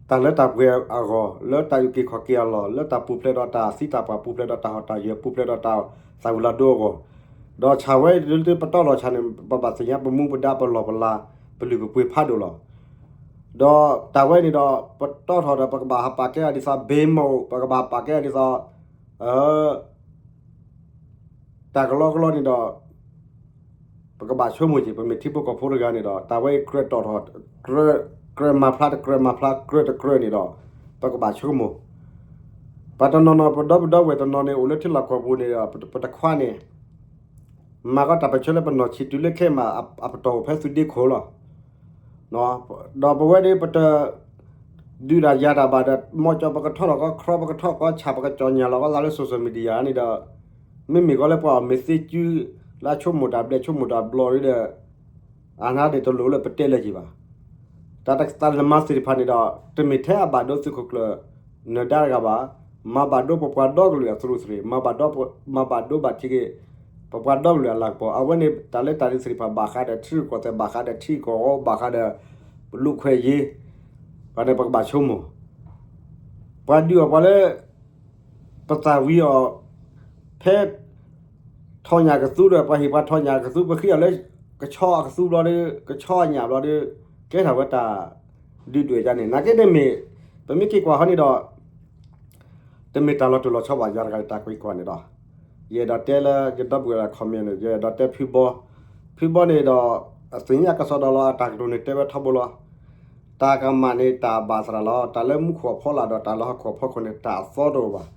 တၢ်လၢတၢ်ပှဲၤအဂီၢ်, လၢတၢ်အုၣ်က့ၤခီၣ်က့ၤအလီၢ်, လၢတၢ်ပူၤဖျဲးဒီးတၢ်သံတၢ်ပှၢ်, ပူၤဖျဲးဒီးတၢ်ဟီၣ်တၢ်ယၢၤ, ပူၤဖျဲးဒီးတၢ်သၣ်ဝံၤလီၤဒိအဂီၢ်, ဒီးဆၣ်ဝဲဒၣ်လၢပတီထီၣ်ဆၣ်န့ၣ် ပဘၣ်သ့ၣ်ညါပမူပဒါ ပလီၢ်ပလၤ ပလုၢ်ပပှ့ၤဖးဒိၣ်လီၤ. ဒီးတၢ်ဝဲန့ၣ်ဒီး ပတီထီၣ်ဒီး ပကဘၣ်ဟးပာ်ကဲအီၤဒ်သိး ဘ့မီၣ်, ပကဘၣ်ဟးပာ်ကဲအီၤဒ်သိး တၢ်ကလီကလီန့ၣ်ဒီး ပကဘၣ်ဆိကမိၣ်က့ၤ ပမ့ၢ်ထံဖိကီၢ်ဖိတဂၤန့ၣ်ဒီး တၢ်ဝဲအံၤကြၢးတီၣ်ထီၣ်, ကြၢးမၤဖျါတကြၢးမၤဖျါ ကြၢးတကြၢးန့ၣ်ဒီး ပကဘၣ်ဆိကမိၣ်. ပှၤတနီၤနီၤ ပဒီပုၢ်ဒီဝဲၢ်တနီၤန့ၣ် အိၣ်လၢထံလီၢ်ကီၢ်ပူၤန့ၣ်ဒီး ပတခွါန့ၣ် မၤကီတၢ်ပၢၢ်ဆၢလၢပနီၢ်ဆံးတုၤလၢခဲအံၤမး အပတီၢ်အိၣ်ဖဲသုးဒ့ခိၣ်လီၤ. ဒီးပဝဲဒၣ်ပတ ဒုးတၢ်ယၤတၢ်ဘၣ်ဒီး မီၢ်ကၠီၣ်ပကထီထီၣ်ကီး ခရီပကထီၣ်ကီး ဆၣ်ပကကၠီၣ်ညၣ်လီၤကီးသးလၢ social media န့ၣ်ဒီး မ့မ့ၢ်ကီးလၢပှၤအီၣ်မ့ၤသ့ကု လၢအဆိကမိၣ်တၢ်ဘျဲၣ်ဆိကမိၣ်တၢ်ဘျီဒ်ဒီး အန့ၣ်ဒၣ်တလိၣ်လၢပတဲလၢၤက့ၤဘၣ်. တၢ်တၢ်လၢမၤသ့ၣ်တဖၣ်န့ၣ်ဒီး တမ့ၢ်ထဲအဘၣ်ဒိသုးခိၣ်ကျၢၢ်နၢၤဒါတဂၤဘၣ်, မၤဘၣ်ဒိပပှၤဒီကလုာ်အသရူးသရ့း, မၤဘၣ်ဒိ မၤဘၣ်ဒိဘၣ်ထံးက့ၤ ပပှၤဒီကလုာ်အလၤကပီၤ, အဝဲန့ၣ်တၢ်လၢတၢ်ဒ်သ့ၣ်တဖၣ်ဘၣ်ဃးဒီးထံရူၢ်ကီၢ်သဲး ဘၣ်ဃးဒီးထံကီၢ်ဂီ ဘၣ်ဃးဒီး လူ့အခွင့်အရေး ပှၤန့ၣ်ပကဘၣ်ဆိကမိၣ် ပှၤဒုးအီၣ်ပှၤလၢ ပသးဝံၤအီၤ ဖဲ ထီၣ်ညၣ်ကသူဒီး ပှၤဟ့ၣ်ပှၤထီၣ်ညၣ်ကသူ ပဃ့အီၤလၢ ကဆီအကသူဘျီဒီး ကဆီအညၣ်ဘျီဒီး ကဲထီၣ်ဝဲတၢ်ဒုၣ်ဒွဲၣ်ယါန့ၣ် နာ်က့တမ့ၢ် ပမ့ၢ်က့ၤကွၢ်ဟီန့ၣ်ဒီး တမ့ၢ်တၢ်လီၤတူာ်လီၤဆီဘၣ် ယၤတဂၤတၢ်ကွၢ်က့ၤကွၢ်န့ၣ်ဒီး ယအဲၣ်ဒိးတဲလၢယဒီပုၢ်ဝဲၢ် comment န့ၣ် ယအဲၣ်ဒိးတဲဖုဘီ, ဖုဘီန့ၣ်ဒီး အသ့ၣ်ညါကစီဒီလီၤ အတၢ်ကတိၤန့ၣ်တဲဝဲထီဘိလီၤ. တၢ်ကမၣ်န့ၣ်တၢ်ဘၣ်သရၣ်လီၤ. တၢ်လၢမူခိၣ်အဖီလာ်ဒီးတၢ်လၢဟီၣ်ခိၣ်အဖီခိၣ်န့ၣ် တၢ်အသီတအိၣ်ဘၣ်.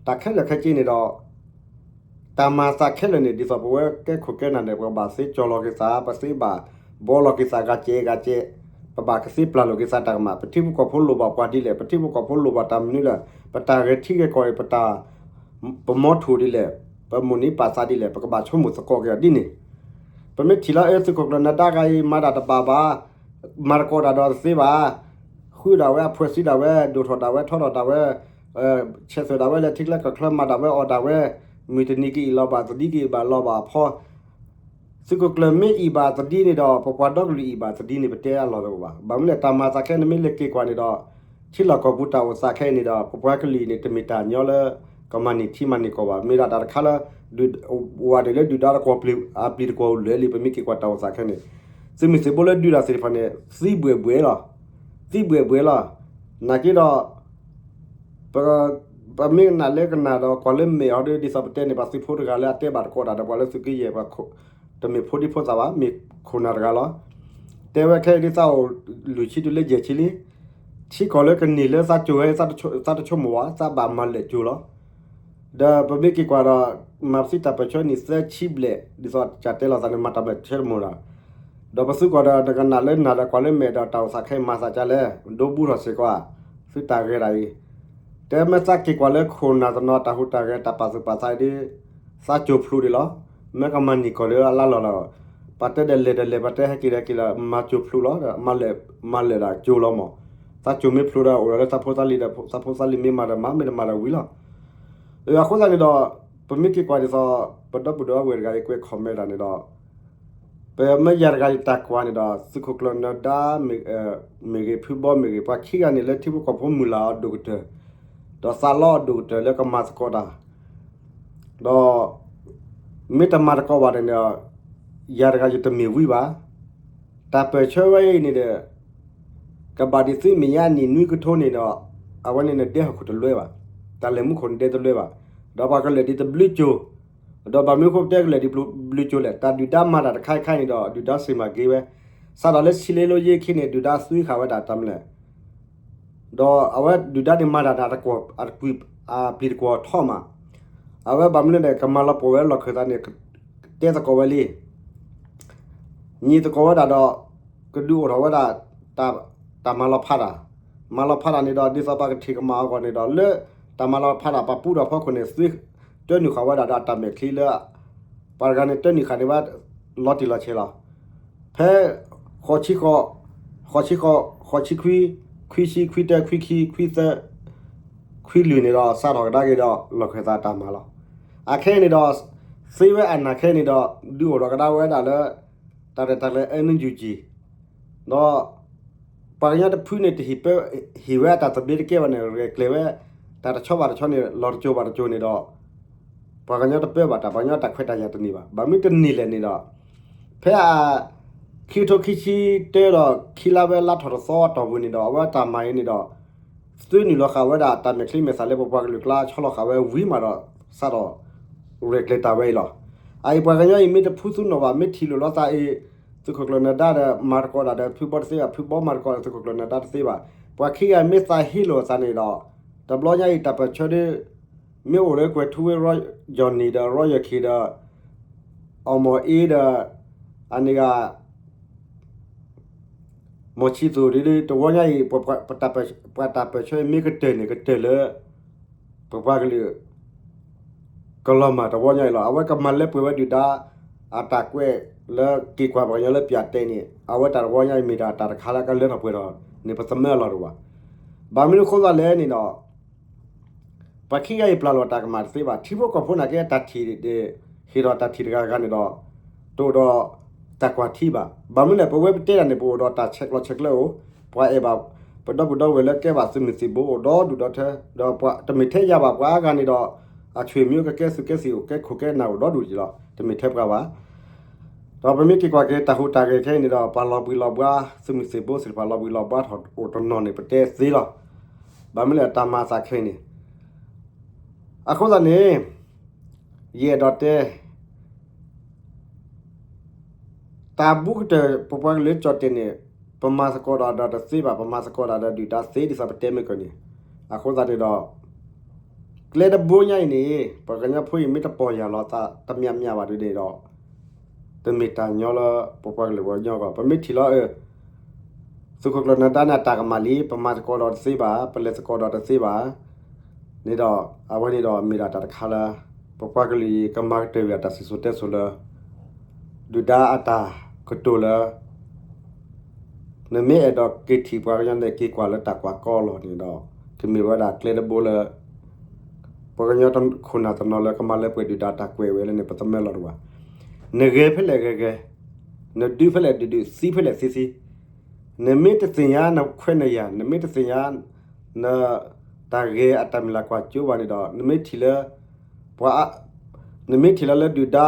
တၢ်ခဲလၢာ်ခဲဆ့န့ၣ်ဒီး တၢ်မၤသးခဲလၢာ်န့ၣ် ဒ်သိးပဝဲကဲခိၣ်ကဲနၢ်န့ၣ် ပကဘၣ်သ့ကၠီလီၤက့ၤသး, ပသ့ဘၣ်ဘီလီၤက့ၤသး ဂၤကဲဂၤကဲ, ပဘၣ်ကသ့ပျၢ်လိာ်က့ၤသးတၢ်ကမၣ်, ပထံဖိကီၢ်ဖိလိၣ်ဘၣ်ပှၤဒ်လဲၣ်, ပထံဖိကီၢ်ဖိလိၣ်ဘၣ်တၢ်မနုၤလဲၣ်, ပတၢ်ဂဲၤထံဂဲၤကီၢ်အံၤ ပတၢ် ပမီထိၣ်ဒ်လဲၣ်, ပမိၢ်န့ၢ်ပာ်သးဒ်လဲၣ်, ပကဘၣ်ဆိကမိၣ်သကိးက့ၤအီၤဒ်န့ၣ်. ပမ့ၢ်ထံၣ်လၢအသုးခိၣ်ကျၢၢ်နၢၤဒါတဂၤအံၤ မၤတၢ်တဘၣ်ဘၣ်, မၤသကိးတၢ်ဒီးတသ့ဘၣ်, ဃုဒၣ်ဝဲအဖှဲးစံဒၣ်ဝဲ, ဒိၣ်ထီၣ်ဒၣ်ဝဲ, ထီထီၣ်ဒၣ်ဝဲ, ဆဲးသွဲၣ်ဒၣ်ဝဲလၢထံကျါကီၢ်ကျါ မၤဒၣ်ဝဲအီၣ်ဒၣ်ဝဲ, မုၢ်တနံၤကအံၣ်လီၤဘၣ်သဒံ ကအံၣ်ဘၣ်လီၤဘၣ်အဖီ သုးခိၣ်ကျၢၢ်မ့ၢ်အံၣ်ဘၣ်သဒံန့ၣ်ဒီး ပပှၤဒီကလုာ်အံၣ်ဘၣ်သဒံန့ၣ် ပတဲအလီၢ်တအိၣ်ဘၣ်. ဘၣ်မနုၤလဲၣ် တၢ်မၤသးခဲအံၤ နမ့ၢ်လဲၤက့ၤကွၢ်န့ၣ်ဒီး ထံလီၢ်ကီၢ်ပူၤတၢ်အိၣ်သးခဲအံၤန့ၣ်ဒီး ပပှၤကလုာ်အံၤန့ၣ် တမ့ၢ်တၢ်ညီလၢ ကမၤန့ၢ်ထံမၤန့ၢ်ကီၢ်ဘၣ်. မ့ၢ်ဒၣ်တၢ်တခါလၢ ဝၤဒၣ်လၢဒုၣ်ဒါတကွီၢ်ပျံၤ အပျံၤတကွီၢ်လၢာ်လံ ပမ့ၢ်က့ၤကွၢ်တၢ်အိၣ်သးခဲအံၤန့ၣ် သုးမုၢ်သံၣ်ဘိလၢဒုးတၢ်သ့ၣ်တဖၣ်န့ၣ် သံဘှဲၣ်ဘှဲၣ်လီၤ. သံဘှဲၣ်ဘှဲၣ်လီၤ. နာ်က့ဒီး ပ ပမ့ၢ်ကနၣ်လၢကနၣ်ဒီး ကွၢ်လၢမဲာ်အီၤဒီး ဒ်သိးပတဲန့ၣ် ပှၤသုးဖိတဂၤလၢအတဲဘၣ်တကိးတၢ်ဒီး ပှၤလၢသုးက့ယဲၢ် ပှၤခိၣ် တမ့ၢ်ဖိဒံဖိသၣ်ဘၣ် မ့ၢ်ခိၣ်နၢ်တဂၤလီၤ. တဲဝဲခဲအံၤဒ်သးအိၣ်လွံၢ်ဆံတုၤလၢယဲၢ်ဆံလံ. ထံကီၢ်လၢကန့ၢ်လၢသးကိၤဝဲ သးတဆိကမိၣ်ဘၣ် သးဘၣ်မၤလဲၢ်ကိၤလီၤ. ဒီးပမ့ၢ်က့ၤကွၢ်ဒီး မၤပသံတၢ်ပၢၢ်ဆၢနံၣ်သၢဆံဘျဲၣ် ဒ်သိးကတဲလီၤသးန့ၣ် မၤတၢ်ပၢၢ်ဆၢတမုာ်ဒီး ဒီးပသုးကီၢ်ဒီး နကနၣ်လၢနၢ်ဒီး ကွၢ်လၢမဲာ်ဒီးတၢ်အိၣ်သးခဲအံၤ မၤသးဒ်လဲၣ်, ဒိဘူးထီၣ်စ့ၢ်ကီးဧါ, သုတၢ်ဂဲၤဒၣ်အံၤ, တဲမ့ၢ်သးက့ၤကွၢ်လၢခိၣ်နၢ်တနီၤ တၢ်ဟူးတၢ်ဂဲၤ တၢ်ပာ်သူၣ်ပာ်သးအံၤဒီး သးကိၤဖျိးဒံးလီၤ. မ့ၢ်ကမၤန့ၢ်ကီၢ်လၢအလါလီၢ်လီၤ. ပှၤတဲဒီးလဲၤဒီးလဲၤ ပှၤတဲဟဲက့ၤဒီးက့ၤလီၤ မၤကိၤဖျိးလီၤ မၤလဲၢ်ဒီးကိၤလီၤမး. သးကိၤမ့ၢ်ဖျိးဒီး အိၣ်ဒီးလၢသးဖိသးလံၤဒီး သးဖိသးလံၤမ့ၢ်မၤဒီးမၤ မ့ၢ်တမၤဒီးဝံၤလီၤ. အဃိသတးန့ၣ်ဒီး ပမ့ၢ်က့ၤကွၢ်ဒ်သိး ပဒီပုၢ်ဒီဝဲၢ်တဂၤအံၤ ကွဲး comment တၢ်န့ၣ်ဒီး ပမ့ၢ်ယၤတဂၤယတၢ်ကွၢ်န့ၣ်ဒီး သုးခိၣ်ကျၢၢ်နၢၤဒါ မ့ၢ်ဂ့ၤ ဖုဘီမ့ၢ်ဂ့ၤ ပှၤခံဂၤန့ၣ်လၢထံဖိကီၢ်ဖိမုၢ်လၢ်အီၤဒိၣ်ကတၢၢ် ဒီးသးလီအီၤဒိၣ်ကတၢၢ်လၢကမၤသကိးတၢ် ဒီး မ့ၢ်တမၤသကိးဘၣ်န့ၣ်ဒီး ယၤတဂၤယတမ့ၢ်ဝံဘၣ်. တၢ်ပၢၢ်ဆၢဝဲအံၤန့ၣ်ဒီး ကဘၣ်ဒ်သုမဲာ်ညါနံၣ်နွံကထိန့ၣ်ဒီး အဝဲန့ၣ်နဒဲဟီၣ်ခိၣ်တလွဲဘၣ်. တၢ်လဲၤမူခိၣ်နဒဲတလွဲဘၣ်. ဒီးပှၤကလဲၤဒ်တဘျုးကၠိၤ, ဒီးဘၣ်မနုၤအဃိပတဲကလဲၤဒ်ဘျုးကၠိၤလဲၣ်, တၢ်ဒုၣ်ဒါမၤတၢ်တခါခါန့ၣ်ဒီး ဒုၣ်ဒါစံးမၤဂ့ၤဝဲ, စးထီၣ်လၢဆံလ့လိယ့ခံန့ၣ် ဒုၣ်ဒါသွံဃာ်ဝဲဒၣ်တၢ်မနုၤလဲၣ် ဒီးအဝဲဒုၣ်ဒါန့ၣ်မၤတၢ်န့ၣ် တကွီၢ် အတကွံာ် အပျံၤတကွီၢ်ထီၣ်မး, အဝဲဘၣ်မနုၤလဲၣ် ကမၤလီၤပှီၢ်ဝဲလီၢ်ခၢၣ်သးန့ၣ် တဲသကိးဝဲလံ ညံၤသကိးဝဲဒၣ်ဒီး ကဒုးအိၣ်ထီၣ်ဝဲဒၣ် တၢ် တၢ်မၤလီၤဖးတၢ်, မၤလီၤဖးတၢ်န့ၣ်ဒီး ဒ်သိးပှၤကထံၣ်ကမၣ်အဂီၢ်န့ၣ်ဒီး လၢတၢ်မၤလီၤဖးတၢ်ပာ်ပူၤဒီးဖီခိၣ်န့ၣ် သုတၢနုာ်ဃာ်ဝဲဒၣ်ဒီးအတၢ်မဲာ်ချံလၢ ပှၤတဂၤန့ၣ်တၢနုာ်ဃာ်န့ၢ်ဝဲ လီၤတံၢ်လီၤဆဲးလီၤ. ဖဲ ဃိးဆံဃိး, ဃိးဆံဃိး, ဃိးဆံခွံ, ခွံဆံ, ခွံတၢ, ခွံခံ, ခွံသၢ, ခွံလွံၢ်န့ၣ်ဒီး စးထီၣ်ကဒါက့ၤဒီး လီၢ်ခၢၣ်သးတၢ်မၤလီၤ. အခဲအံၤန့ၣ်ဒီး သ့ဝဲအနၢ်ခဲအံၤန့ၣ်ဒီး ဒုးအိၣ်ထီၣ်ကဒါဝဲဒၣ်လၢ တၢ်ရဲၣ်တၢ်ကျဲၤ NUG ဒီး ပှၤကညီတဖုန့ၣ် တဟ့ၣ်ပၢ ဟ့ၣ်ဝဲအတၢ်သဘျ့တကဲဘၣ်န့ၣ် ရဲၣ်ကျဲၤဝဲ တၢ်တဆီဘၣ်တဆီန့ၣ် လီၤတကၠိၤဘၣ်တကၠိၤန့ၣ်ဒီး ပှၤကညီတပၢဘၣ်တၢ် ပှၤကညီတၢ်ခွဲးတၢ်ယာ်တန့ၢ်ဘၣ်. ဘၣ်မနုၤတန့ၢ်လဲၣ်န့ၣ်ဒီး ဖဲအ ခံကထိခံဆံတၢဒီး ခံလါဝဲလါထီၣ်တသီအတီၢ်ပူၤန့ၣ်ဒီး အဝဲတၢ်မၤအံၤန့ၣ်ဒီး သုနုာ်လီၤဃာ်ဝဲဒၣ်တၢ်မဲာ်ချံမဲာ်သၣ်လၢပပှၤကလုာ်ကျါဆီလီၤဃာ်ဝဲဝံၤမးဒီး စးထီၣ် ရဲၣ်ကျဲၤတၢ်ဝဲအံၤလီၤ. အအံၤပှၤကညီအံၤမ့ၢ်တဖုသူနီၢ်ဘၣ် မ့ၢ်ထံၣ်လိာ်လီၤသးအံၤ သုးခိၣ်ကျၢၢ်နၢၤဒါဒီး မၤသကိးတၢ်ဒီးဖုဘီတသ့ဘၣ် ဖုဘီမၤသကိးဒီးသုးခိၣ်ကျၢၢ်နၢၤဒါတသ့ဘၣ်. ပှၤခံဂၤမ့ၢ်သးဟ့လိာ်အသးန့ၣ်ဒီး တဘျီညါအံၤတၢ်ပၢၢ်ဆၢဒ် မ့ၢ်အိၣ်လၢကွဲၤထူဝ့ Johnny ဒီး Royal K ဒီး အီၣ်မီၣ်အ့ဒီး အန့ၣ်ဂၤ မီၢ်ဆံးသူၣ်ဒ် တဝီညါအံၤ ပှၤတၢ်ပၢၢ်ဆၢမ့ၢ်ကတၢၢ်န့ၣ် ကတၢၢ်လၢ ပပှၤကလုာ် ကလီၤမၢ်တဝီညါအံၤလီၤ. အဝဲကမၤလၢပှဲၤဝဲဒုၣ်ဒါ အတၢ်ကွဲးလၢက့ၤကွၢ်ပှၤကညီလၢပၠးတဲန့ၣ် အဝဲတၢ်တဝီညါအံၤမ့ၢ်ဒၣ်တၢ်တခါလၢကလၢထီၣ်ပှဲၤထီၣ်န့ၣ် ပသမၢအလီၢ်တအိၣ်ဘၣ်. ဘၣ်မနုၤအဃိသတးလဲၣ်န့ၣ်ဒီး ပှၤခံဂၤအံၤပျၢ်လီၤတၢ်ကမၣ်တသ့ဘၣ်. ထံဖိကီၢ်ဖိနာ်က့အတၢ်ထံၣ် ဟ့ၣ်ထီၣ်တၢ်ထံၣ်တဂၤဂၤန့ၣ်ဒီး တအိၣ်ဒီးတၢ်ကွၢ်ထံဘၣ်. ဘၣ်မနုၤလဲၣ် ပဝဲပတဲတၢ်န့ၣ် ပအိၣ်ဒီးတၢ်ဆဲးကျိးဆဲးကျၢအိၣ်, ပှၤအဲၣ်ဘၣ် ပဒီပုၢ်ဒီဝဲၢ်လၢကဲဘၣ်သုးမုၢ်သံၣ်ဘိအိၣ်ဒီဒူၣ်ဒီထၢ, ဒီးတမ့ၢ်ထဲယၤဘၣ် ပှၤအါဂၤန့ၣ်ဒီး အဆွေမျိုးကကဲသုးကဲသံၣ်အိၣ် ကဲခိၣ်ကဲနၢ်အိၣ်ဒီဒူၣ်ဒံးလီၤ. တမ့ၢ်ထဲပှၤဘၣ်. ဒီးပမ့ၢ်က့ၤကွၢ်က့ၤတၢ်ဟူးတၢ်ဂဲၤခဲအံၤန့ၣ်ဒီး ပှၤလီၤဘှံးလီၤဘှါ သုးမုၢ်သံၣ်ဘိသ့ၣ်တဖၣ်လီၤဘှံးလီၤဘှါထီၣ်အိၣ်တနီၤန့ၣ် ပတဲသ့လီၤ. ဘၣ်မနုၤလဲၣ် တၢ်မၤသးခဲအံၤန့ၣ် အဃိသတးန့ၣ် ယအဲၣ်ဒိးတဲ တၢ်ဘူးကတၢၢ် ပပှၤကလုာ်ကၠီၣ်တဲၣ်န့ၣ် ပမၤသကိးတၢ်ဒီးတသ့ဘၣ်, ပမၤသကိးတၢ်ဒီးဒုၣ်ဒါသ့ ဒ်သိးပတဲမ့ၢ်ကီးန့ၣ်. အဃိသတးန့ၣ်ဒီး ကျဲတဘိညါအံၤန့ၣ် ပှၤကညီဖိအံၤမ့ၢ်တပီၢ်ယၢ်လီၤသးတမံၤမံၤဘၣ်ဒ်န့ၣ်ဒီး တမ့ၢ်တၢ်ညီလၢပပှၤကလုာ်ပှၤကညီအဂီၢ်. ပမ့ၢ်ထံၣ်လီၤ သုးခိၣ်ကျၢၢ်နၢၤဒါန့ၣ် အတၢ်ကမၣ်လံ, ပမၤသကိးဒီးတသ့ဘၣ်, ပလဲၤသကိးဒီးတသ့ဘၣ်န့ၣ်ဒီး အဝဲန့ၣ်ဒီးမ့ၢ်ဒၣ်တၢ်တခါလၢ ပပှၤကလုာ်အံၤ ကမၤကတၢၢ်ဝံၤအတၢ်စံၣ်စိၤတဲစိၤလၢ ဒုၣ်ဒါအတၢ်ကတိၤလၢ နမ့ၢ်အဲၣ်ဒိးက့ၤထံၣ်ပှၤကညီန့ၣ် က့ၤကွၢ်လၢတၢ်ကွၢ်ကီလီၤန့ၣ်ဒီး ကမ့ၢ်ဝဲဒၣ်ကျဲတဘိလၢ ပှၤကညီခိၣ်နၢ်တနီၤလၢကမၤလၢပှဲၤဒုၣ်ဒါတၢ်ကွဲးဝဲလၢန့ၣ် ပသမၢလီၤတအိၣ်ဘၣ်. နဂဲၤဖဲလဲၣ်ဂဲၤဂဲၤ, နဒုးဖဲလဲၣ်ဒုးဒုး, သံဖဲလဲၣ်သံသံ, နမ့ၢ်တသ့ၣ်ညါနခွဲးနယာ်, နမ့ၢ်တသ့ၣ်ညါ န တၢ်ဂဲၤအတၢ်မုၢ်လၢ်ကွၢ်စိဘၣ်န့ၣ်ဒီး နမ့ၢ်ထံၣ်လၢ ပှၤ နမ့ၢ်ထံၣ်လီၤလၢဒုၣ်ဒါ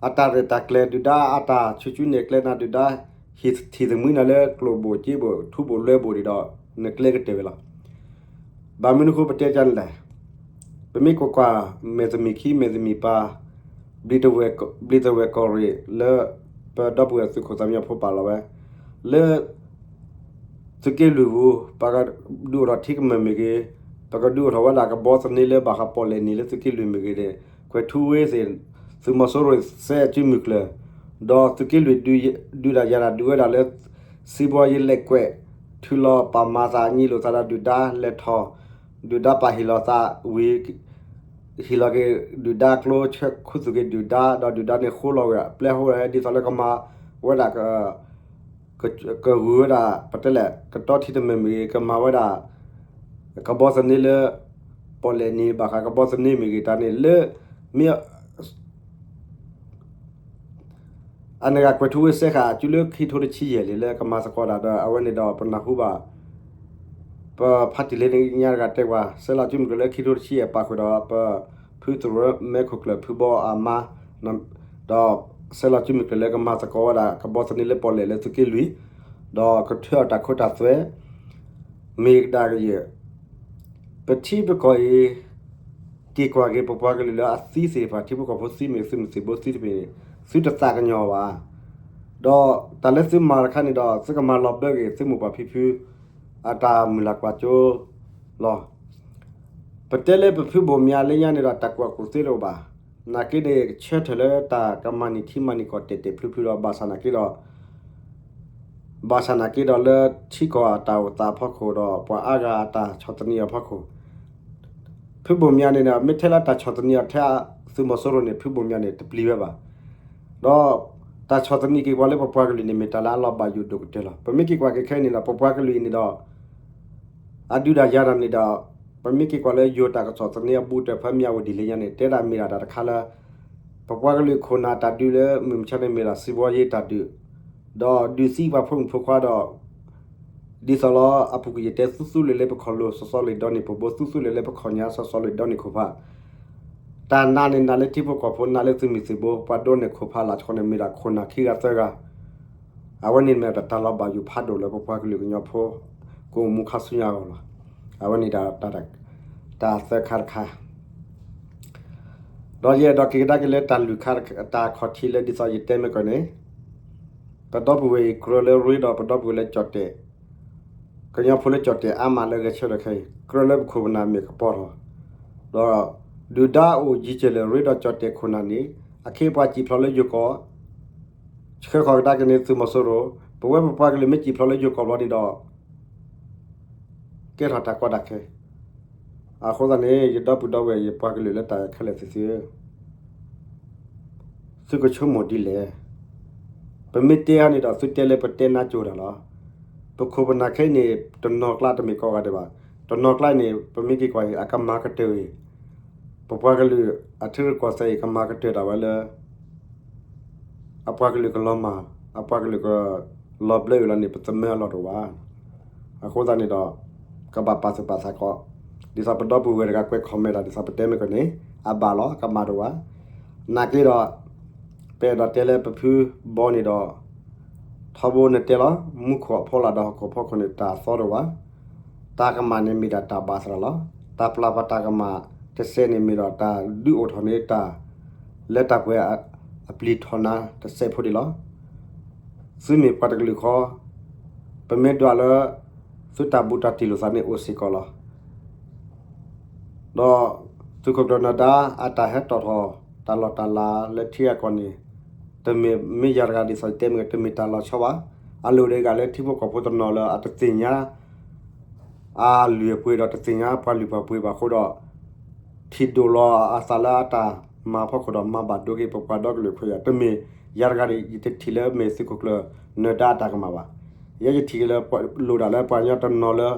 အတၢ်ရဲၣ်တၢ်ကျဲၤ ဒုၣ်ဒါအတၢ်ဆူၣ်ဆူၣ်န့ၢ်ကျဲနၤ ဒုၣ်ဒါ ဟ့ၣ်ထံၣ်သမံနၤလၢကျိၣ်ဘိၣ်စ့ဘိၣ် ထူဘိၣ်လွဲဘိၣ်ဒံးဒီး နကျဲကတၢၢ်ဝဲလီၤ. ဘၣ်မနုၤအဃိပတဲကန့ၣ်လဲၣ်. ပမ့ၢ်ကွၢ်ကွၢ် မဲာ်တမံၤခံ မဲာ်တမံၤပၤ ဘျံးသဝဲၣ်ကီၢ်ရ့ၣ်လၢ ပဒီပုၢ်ဝဲၢ်သုးခိၣ်သးမံဖိပာ်လီၤဝဲ လၢ သုးက့လွံၢ်ပူၤ ပကဒုးအိၣ်ထီၣ်ထံကမၢၢ်မ့ၢ်ဂ့ၤ, ပကဒုးအိၣ်ထီၣ်ဝဲဒၣ်ကဘီသန့လၢဘၣ်ဃးပီၣ်လဲၣ်နံၤလၢသုးက့လွံၢ်မ့ၢ်ဂ့ၤန့ၣ် ကွဲၤထူဝ့သ့ၣ် သုးမီၤစိရိၤစဲအစုမုၢ်ကျၢၢ်, ဒီးသုးက့လွံၢ် ဒုးတၢ်ယၤတၢ်ဒုးဝဲဒၣ်လၢ စံးဘီယလဲၤကွဲး ထုးလီၤပာ်မၤသး ညံးလိာ်သးဒီးဒုၣ်ဒါလဲၤထီၣ်, ဒုၣ်ဒါပာ်ဟ့ၣ်လီၤသးဝံၤ ဟ့ၣ်လီၤက့ၤ ဒုၣ်ဒါကျိ ဆဲးခူသူၣ်က့ၤဒုၣ်ဒါ ဒီးဒုၣ်ဒါန့ၣ်ဃိလီၤဝဲ ပျဲဃိဝဲဒ်သိးလၢကမၤဝဲဒၣ် ကဂုၤဝဲဒၣ် ပတဲလဲၣ် ကတီထံတမၢၢ်မ့ၢ်ဂ့ၤ ကမၤဝဲဒၣ် ကဘီသန့လၢ ပီၣ်လဲၣ်နံၤ ဘၣ်ဃးကဘီသန့မ့ၢ်ဂ့ၤ တၢ်န့ၣ်လၢ မ့ၢ် အန့ၣ်ဂၤကွဲၤထူဝ့စဲဃာ်အစုလၢခံထိတဆံယဲၢ်လံလၢကမၤသကိးတၢ်ဒီး အဝဲန့ၣ်ဒီးပနၢ်ဟူဘၣ် ပဖါတံၢ်လၢညါတဂၤတဲကွၢ် စဲလီၤစုမုၢ်ကျၢၢ်လၢခံထိတဆံယဲၢ် ပာ်ဃုာ်ဒီးပ ဖုသရိာ်မဲခိၣ်ကျၢၢ်ဖုဘီအမါ ဒီးစဲလီၤစုမုၢ်ကျၢၢ်လၢကမၤသကိးဝဲဒၣ် ကဘီသန့လၢပီၣ်လဲၣ်လၢသုးက့လွံၢ် ဒီးကထၢအတၢ်ခိတၢ်သွဲ မ့ၢ်ကဒါကယဲၢ် ပထံပကီၢ်အံၤ က့ၤကွၢ်က့ၤပပှၤကလုာ်လၢအသံသ့ၣ်တဖၣ် ထံဖိကီၢ်ဖိသံမ့ၢ်သုးမုၢ်သံၣ်ဘိသံတမ့ၢ်န့ၣ် သုတသးကညီၤဘၣ်. ဒီးတၢ်လၢသုမၤတခါန့ၣ်ဒီး သုကမၤလီၤဘၢက့ၤသုမိၢ်ပၢ်ဖံဖု အတၢ်မုၢ်လၢ်ကွၢ်စိလီၤ. ပတဲလၢပဖုဘိၣ်မၠးလၢညါန့ၣ်ဒီး တၢ်ကွၢ်ကူၣ်သ့တအိၣ်ဘၣ်. နာ်က့န့ၣ် ကဆၢထၢၣ်လၢတၢ်ကမၤနံၣ်ထံမၤနံၣ်ကီၢ်တဲာ်တဲာ်ဖျုဖျုဒီး ဘၣ်ဆၣ်နာ်က့ဒီး ဘၣ်ဆၣ်နာ်က့ဒီးလၢထံကီၢ်အတၢ်အိၣ်သးအဖီခိၣ်ဒီး ပှၤအါဂၤအတၢ်ဆီၣ်သနံးအဖီခိၣ် ဖုဘိၣ်မၠးန့ၣ်ဒီး မ့ၢ်ထဲလၢတၢ်ဆီၣ်သနံးအီၤထဲသုးမီၤစိရိၤန့ၣ် ဖုဘိၣ်မၠးန့ၣ် တပျံၤဝဲဘၣ်. ဒီးတၢ်ဆီၣ်သနံးက့ၤပှၤလၢပပှၤကလုာ်န့ၣ် မ့ၢ်တၢ်လၢအလီၤဘၣ်ယိၣ်ဒိၣ်ကတၢၢ်လီၤ. ပမ့ၢ်က့ၤကွၢ်က့ၤခဲအံၤန့ၣ်ဒီး ပပှၤကလုာ်အံၤန့ၣ်ဒီး အဒုးတၢ်ယၤတၢ်န့ၣ်ဒီး ပမ့ၢ်က့ၤကွၢ်လၢယိၤတၢ်ကဆီၣ်သနံးအဘူးတၢၢ်ဖဲမၠးဝတံၤလၢညါန့ၣ် တဲဒၣ်မ့ၢ်ဒၣ်တၢ်တခါလၢ ပပှၤကလုာ်ခိၣ်နၢ်တၢ်ဒုးလၢမုၢ်မဆါန့ၣ်မ့ၢ်ဒၣ်စံးဘီယ့တၢ်ဒုး ဒီးဒုးသံပှၤဖိမုၣ်ဖိခွါဒီး ဒ်သိးလၢအပူၤကွံာ်ယတဲသူသူလ့ၤလၢပခီၣ်လိၤစီစီလ့ၤဒီန့ၢ်ပဘိ သူသူလ့ၤလၢပခီၣ်ညါစီစီလ့ၤဒီန့ၢ်ခိၣ်ဖး တၢ်နာ်န့ၣ်နာ်လၢထံဖိကီၢ်ဖိ နာ်လၢသုးမုၢ်သံၣ်ဘိ ပှၤဒိးန့ၢ်ခိၣ်ဖးလၢ်ဆှီန့ၣ် မ့ၢ်ဒၣ်ခိၣ်နၢ်ခံဂၤသၢဂၤ အဝဲန့ၣ်မ့ၢ်ဒၣ်တၢ်လီၤဘၣ်ယိၣ်ဖးဒိၣ်လၢပပှၤကလုာ်ကညီဖိ ကအိၣ်မူခါဆူညါအဂီၢ်လီၤ. အဝဲန့ၣ်ဒၣ် တၢ်သၢခါတခါ ဒီးယအဲၣ်ဒိးက့ၤကဒါက့ၤလၢတၢ်လုၢ်ခါ တၢ်ခီၣ်ထံးလၢဒ်သိးယတဲမ့ၢ်ကီးန့ၣ် ပဒီပုၢ်ဝဲၢ်အံၤကြၢးလၢရ့ဒီးပဒီပုၢ်ဝဲၢ်လၢကၠီၣ်တဲာ် ကညီဖိလၢကၠီၣ်တဲၣ်အါမးလၢဂဲၤဆၢထၢၣ်ခဲအံၤ ကြၢးလၢပခိၣ်ပနၢ်မဲာ်ကပီၤထီၣ်, ဒီးဒုၣ်ဒါအိၣ်ယံၤကၢၢ်လၢာ်ရ့ဒီးကၠီၣ်တဲၣ်ခိၣ်နၢ်န့ၣ် အခ့အပှၤစံၣ်ဖျိးလၢယိၤကီၢ်, ဆှၢဃီၤကဒါက့ၤန့ၣ်သုးမီၤစိရိၤ, ပဝဲပပှၤကလုာ်မ့ၢ်စံၣ်ဖျိးလၢယိၤကီၢ်ဘျီန့ၣ်ဒီး ကဲထီၣ်တၢ်ကီတၢ်ခဲ. အဃိသတးန့ၣ် ယဒီပုၢ်ဒီဝဲၢ်ယပှၤကလုာ်လၢတၢ်ခဲလၢာ်သ့ၣ်သုဧၢ, သုကဆိကမိၣ်ဒ်လဲၣ်. ပမ့ၢ်တဲအီၤန့ၣ်ဒီး သုတဲလၢပတဲနါစိၤတၢ်လီၤ. ပခိၣ်ပနၢ်ခဲအံၤန့ၣ် တနီၤကျါတမ့ၢ်ကိးဂၤဒဲးဘၣ်. တနီၤကျါန့ၣ် ပမ့ၢ်က့ၤကွၢ်အံၤ အကမၤကတၢၢ်အံၤ, ပပှၤကလုာ်အထံရူၢ်ကီၢ်သဲးအံၤ ကမၤကတၢၢ်ဒၣ်ဝဲလၢ အပှၤကလုာ်ကလီၤမၢ်, အပှၤကလုာ်ကလီၤဘျၢအံၤလီၤန့ၣ် ပသမၢအလီၢ်တအိၣ်ဘၣ်. အဃိသတးန့ၣ်ဒီး ကဘၣ်ပာ်သူၣ်ပာ်သးကီး, ဒ်သိးပဒီပုၢ်ဝဲၢ်တဂၤကွဲး comment ဒ်သိးပတဲမ့ၢ်ကီးန့ၣ် အဘၣ်လီၤ ကမၣ်တအိၣ်ဘၣ်. နာ်က့ဒီး ပအဲၣ်ဒိးတဲလၢပဖုဘီန့ၣ်ဒီး ထီဘိနတဲလီၤ မူခိၣ်အဖီလာ်ဒီးဟီၣ်ခိၣ်ဖီခိၣ်န့ၣ် တၢ်သီတအိၣ်ဘၣ်. တၢ်ကမၣ်န့ၣ်မ့ၢ်ဒၣ်တၢ်ဘၣ်သရၣ်လီၤ. တၢ်ပျၢ်ပတၢ်ကမၣ်တစဲးန့ၣ်မ့ၢ်ဒီးတၢ်ဒုးအိၣ်ထီၣ်န့ၢ်တၢ် လၢတၢ်ပှဲၤအပျံၤထီၣ်နါတစဲးဖိဒံးလီၤ. သုမ့ၢ်ပှၤတကလုာ်ဃီ, ပမ့ၢ်ဒွးလၢ သုတၢ်ဘူးတၢ်တံၢ်လိာ်သးန့ၣ်အိၣ်စ့ၢ်ကီးလီၤ. ဒီးသုးခိၣ်ကျၢၢ်နၢၤဒါ အတၢ်ဟဲတီၣ်ထီၣ်တၢ်လီၢ်တၢ်လၤလၢထံအကီၢ်န့ၣ် တမ့ၢ်မ့ၢ်ယၤတဂၤဒ်သိးယတဲမ့ၢ် တမ့ၢ်တၢ်လီၤဆီဘၣ်. အလိၣ်ဒၣ်ဂၤလၢထံဖိကီၢ်ဖိတနီၤလၢအတသ့ၣ်ညါ အလုၢ်အပှ့ၤဒီးတသ့ၣ်ညါပှၤလုၢ်ပှၤပှ့ၤဘၣ်အဃိဒီး ထံၣ်ဒိၣ်လီၤအသးလၢအတၢ်မၤအဖီခိၣ်ဒီးမၤဘၣ်ဒိက့ၤပပှၤဒီကလုာ်ခွဲးယာ် တမ့ၢ်ယၤတဂၤဒ် ယတထံၣ်လၢမ့ၢ်သုးခိၣ်ကျၢၢ်နၢၤဒါအတၢ်ကမၣ်ဘၣ်. ယဲယထံၣ်က့ၤလၢ လိၣ်ဒၣ်လၢပှၤကညီတနီၤလၢ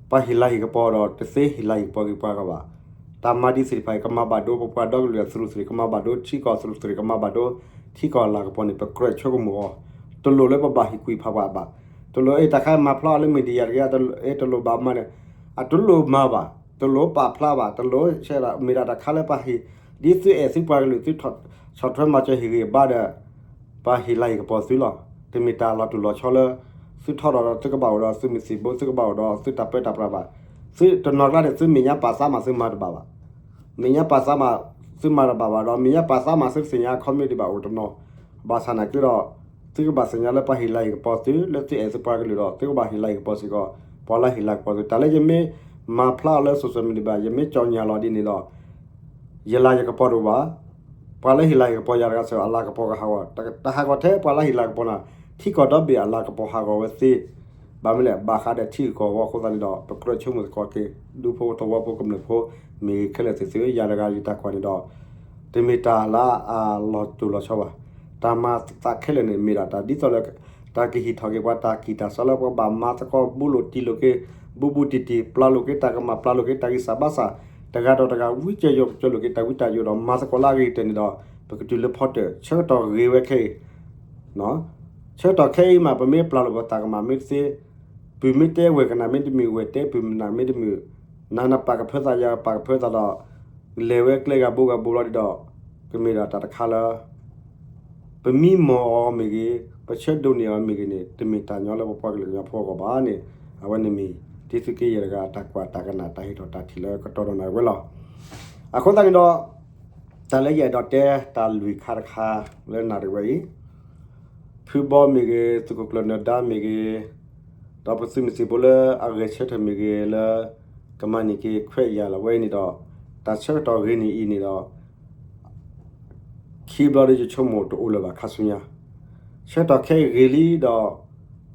ပှၤဟ့ၣ်လၤဟ့ၣ်ကပီၤဒီး တသ့ဟ့ၣ်လၤဟ့ၣ်ကပီၤက့ၤပှၤဂၤဘၣ်. တၢ်မၤဒ်သ့ၣ်တဖၣ်အံၤ ကမၤဘၣ်ဒိပပှၤဒီကလုာ်အသရူးသရ့း ကမၤဘၣ်ဒိထံကီၢ်သရူးသရ့း ကမၤဘၣ်ဒိထံကီၢ်လၤကပီၤန့ၣ် ပကြၢးဆိကမိၣ်အီၤ, တလိၣ်လၢပဘၣ်ဟ့ၣ်ကူၣ်ဖးပှၤဘၣ်. တလိၣ်အ့ၣ်တၢ်ခါမၤဖျါအီၤလၢ media တဂ့ၤ အ့ၣ်တလိၣ်ဘၣ်မၤန့ၣ် အတလိၣ်မၤဘၣ်, တလိၣ်ပာ်ဖျါဘၣ်, တလိၣ်ဆဲးဒၣ် မ့ၢ်ဒၣ်တၢ်ခါလၢပှၤဟ့ၣ် ဒ်သုအဲၣ်သုပှၤကလုာ် သုဆီၣ်ထွဲမၤစၢၤဟ့ၣ်ဂံၢ်ဘါဒီး ပှၤဟ့ၣ်လၤဟ့ၣ်ကပီၤသုလီၤ. တမ့ၢ်တၢ်လီၤတူၢ်လီၤဆီလၢ သုထီၣ်ဒီး သုကဘၣ်အိၣ်ဒီးသုးမုၢ်သံၣ်ဘိ သုကဘၣ်အိၣ်ဒီးသုတၢ်ပၢတၢ်ပြးဘၣ်. သုတနီၤကျါန့ၣ် သုမဲာ်ညါပာ်သးမးသုမၤတဘၣ်ဘၣ်. မဲာ်ညါပာ်သးမးသုမၤတဘၣ်ဘၣ်ဒီး မဲာ်ညါပာ်သးမးသုတသ့ၣ်ညါအခီပညီဒံးဘၣ်အိၣ်တနီၤ. ဘၣ်ဆၣ်နာ်က့ဒီး သုကဘၣ်သ့ၣ်ညါလၢပှၤဟ့ၣ်လၤဟ့ၣ်ကပီၤသု လၢသုအဲၣ်သုပှၤကလုာ်ဒီး သုကဘၣ်ဟ့ၣ်လၤဟ့ၣ်ကပီၤစ့ၢ်ကီး ပှၤလၢဟ့ၣ်လၤကပီၤသု. တၢ်လၢယမ့ၢ်မၤဖျါအီၤလၢ social media ဘၣ် ယမ့ၢ်ကၠီၣ်ညါလီၤဒ်န့ၣ်ဒီး ယလၤယကပီၤတအိၣ်ဘၣ်. ပှၤလၢဟ့ၣ်လၤဟ့ၣ်ကပီၤယၤတဂၤစ့ၢ် အလၤကပီၤကဟးဂီၤ, တဟးဂီၤထဲပှၤလၢဟ့ၣ်လၤကပီၤနၤ, ထံကီၢ်ဒီဘ့ၣ်အလၤကပီၤဟးဂီၤဝဲသ့. ဘၣ်မနုၤလဲၣ် ဘၣ်ဃးဒီးထံဂုၤကီၢ်ဂီၤအဃိသတးန့ၣ်ဒီး ပကြၢးဆိကမိၣ်သကိးက့ၤ ဒူဖိသဝီဖိကမျၢၢ်ဖိ မ့ၢ်ဂ့ၤခဲလၢာ်သ့ၣ်သုဧၢ, ယၤတဂၤယတၢ်ကွၢ်န့ၣ်ဒီး တမ့ၢ်တၢ်လၢအလီၤတူၢ်လီၤဆီဘၣ်. တၢ်မၤသးခဲလၢာ်န့ၣ် မ့ၢ်ဒၣ်တၢ်ဒ်သိးလၢ တၢ်ကဟံးထီၣ်က့ၤပှၤ တၢ်ကံၢ်တၢ်စီလၢပှၤဘၣ်မၤသကိး ဘူးလိာ်တံၢ်လိာ်က့ၤ ဘူးဘူးတံၢ်တံၢ် ပျၢ်လိာ်က့ၤတၢ်ကမၣ် ပျၢ်လိာ်က့ၤတၢ်ဂံၢ်စၢ်ဘါစၢ် တဂၤဒီးတဂၤ ဝံကၢယိာ်ကၢလိာ်က့ၤတၢ်ဝံတၢ်ယိာ်ဒီး မၤသကိးလၢအဂ့ၤကတၢၢ်န့ၣ်ဒီး ပကတုၤလၢဖီတၢၣ် ဆၢကတီၢ်ဂ့ၤဝဲခဲအံၤ ဆၢကတီၢ်ခဲအံၤမး ပမ့ၢ်ပျၢ်လိာ်ပတၢ်ကမၣ်မ့ၢ်တသ့, ပုၢ်မ့ၢ်တဲဝဲၢ်ကနၣ်မ့ၢ်တမုာ် ဝဲၢ်တဲပုၢ်ကနၣ်မ့ၢ်တမုာ်, နၤနပာ်ကဖၢသး ယၤပာ်ကဖၢသးဒီး လဲၤဝဲကျဲဂၤဘိဂၤဘိလီၤဒံးဒီး ကမ့ၢ်ဒၣ်တၢ်တခါလၢ ပမံမီၢ်အီၤမ့ၢ်ဂ့ၤ, ပဆၢဒိးန့ၢ်အီၤမ့ၢ်ဂ့ၤန့ၣ် တမ့ၢ်တၢ်ညီလၢပပှၤကလုာ်ကညီဖိအဂီၢ်ဘၣ်န့ၣ် အဝဲန့ၣ်မ့ၢ် ဒ်သုးက့ယဲၢ်တဂၤ တၢ်ကွၢ်တၢ်ကနၣ်တၢ်ဟ့ၣ်ထီၣ်တၢ်ထံၣ်လၢကတီၢ်ဒီးနၤဝဲလီၤ. အဃိသတးန့ၣ်ဒီး တၢ်လၢယအဲၣ်ဒိးတဲတၢ်လွံၢ်ခါတခါလၢနၤတဝဲအံၤ ဖုဘီမ့ၢ်ဂ့ၤ, သုးခိၣ်ကျၢၢ်နၢၤဒါမ့ၢ်ဂ့ၤ, ဒီးပသုးမုၢ်သံၣ်ဘိလၢအဂဲၤဆၢထၢၣ်မ့ၢ်ဂ့ၤလၢ ကမၤန့ၢ်က့ၤခွဲးယာ်လီၤဝဲအံၤန့ၣ်ဒီး တၢ်ဆၢကတီၢ်ဂ့ၤန့ၢ်အံၤန့ၣ်ဒီး ခံဘျီဒီးယဆိကမိၣ်တအိၣ်လၢၤဘၣ်ခါဆူညါ ဆၢကတီၢ်ခဲအံၤ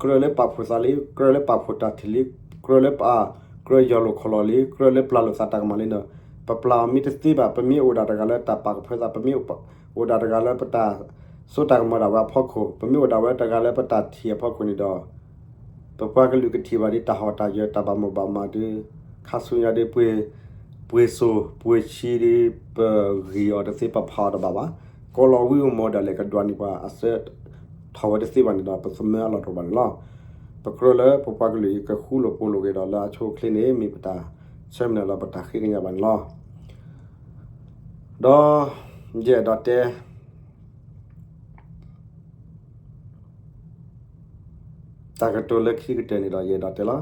ဂ့ၤလံဒီး ကြၢးလၢပာ်ဖှိၣ်သးလံ, ကြၢးလၢပာ်ဖှိၣ်တၢ်ထံၣ်လံ, ကြၢးလၢပာ်, ကြၢးယီၢ်လိာ်ခီၣ်လီၢ်လံ, ကြၢးလၢပျၢ်လိာ်သးတၢ်ကမၣ်လံန့ၣ်, ပပျၢ်အီၤမ့ၢ်တသ့ဘၣ်, ပမ့ၢ်အိၣ်ဒၣ်တဂၤလၢတၢ်ပာ်ကဖၢသး, ပမ့ၢ်အိၣ်ဒၣ်တဂၤလၢပတၢ်စိတၢ်ကမီၤဒၣ်ဝဲအဖီခိၣ်, ပမ့ၢ်အိၣ်ဒၣ်ဝဲတဂၤလၢပတၢ်ထံၣ်အဖီခိၣ်န့ၣ်ဒီး ပပှၤကလုာ်ကထံၣ်ဘၣ်ဒ်တၢ်ဟီၣ်တၢ်ယၢၤ တၢ်ဘၣ်မိၢ်ဘၣ်မးဒ် ခါဆူညါဒ် ပှ့ၤစိၤ ပှ့ၤဆံဒ် ပဂံၢ်အီၤတသ့ ပဖးအီၤတဘၣ်ဘၣ်, ကိးလီၤဝံၤအမီၤဒၣ်လဲာ်ကဒွးန့ၢ်ပှၤအစၢထီၣ်ဝဲတသ့ဘၣ်န့ၣ်ဒီး ပသမၢအလီၢ်တအိၣ်ဘၣ်န့ၣ်လီၤ. ပကြၢးလၢပပှၤကလုာ်အံၤကဃူလိာ်ဖိးလိာ်က့ၤဒီးလၢအဆိအချ့န့ၣ် မ့ၢ်ပတၢ်ဆၢမုၢ်လၢ်လၢပတၢ်ဃ့ကညးဘၣ်န့ၣ်လီၤ. ဒီးယအဲၣ်ဒိးတဲ တၢ်ကတိၤလၢခံကတၢၢ်န့ၣ်ဒီး ယအဲၣ်ဒိးတဲလီၤ.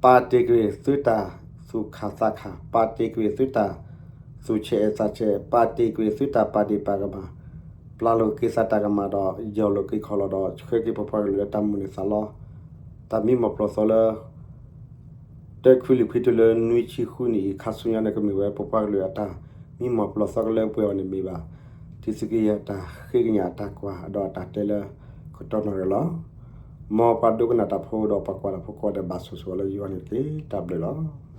ပာ်တ့ၢ်ကွံာ်သုတၢ်သူၣ်ခၣ်သးခၣ်, ပာ်တ့ၢ်ကွံာ်သုတၢ်သူၣ်ဆဲးအဲးသးဆဲး, ပာ်တ့ၢ်ကွံာ်သုတၢ်ပာ်ဒ့ၣ်ပာ်ကမၣ်, ပျၢ်လိာ်က့ၤသးတၢ်ကမၣ်ဒီး ယီၢ်လိာ်က့ၤခီၣ်လီၢ်ဒီး ဆှၢက့ၤပပှၤကလုာ်လၢတၢ်မိၣ်န့ၢ်သးလီ, တၢ်မံမီၢ်ပျီၢ်သီလၢ တၢ ခွံလံၤခွံတုၤလၢ နွံဆံဃုနံၣ်အံၤ ခါဆူညါန့ၣ် ကမ့ၢ်ဝဲပပှၤကလုာ်အတၢ်မံမီၢ်ပျီၢ်သီကလၢပှဲၤအီၤန့ၣ်မ့ၢ်ဘၣ် တံသုးက့ယဲၢ်တၢ်ဃ့ကညးအတၢ်ကွၢ် ဒီးအတၢ်တဲလၢ ကတီၢ်နီၣ်ရၢၣ်လီၤ. မ်ပှၤဒိကနၣ်တၢ်ဖိဒီးပှၤကွၢ်တၢ်ဖိကိးဂၤဒဲး ဘၣ်ဆိၣ်ဂ့ၤဆိၣ်ဝါလၢယွၤန့ၣ်တက့ၢ်. တၢ်ဘျုးလီၤ.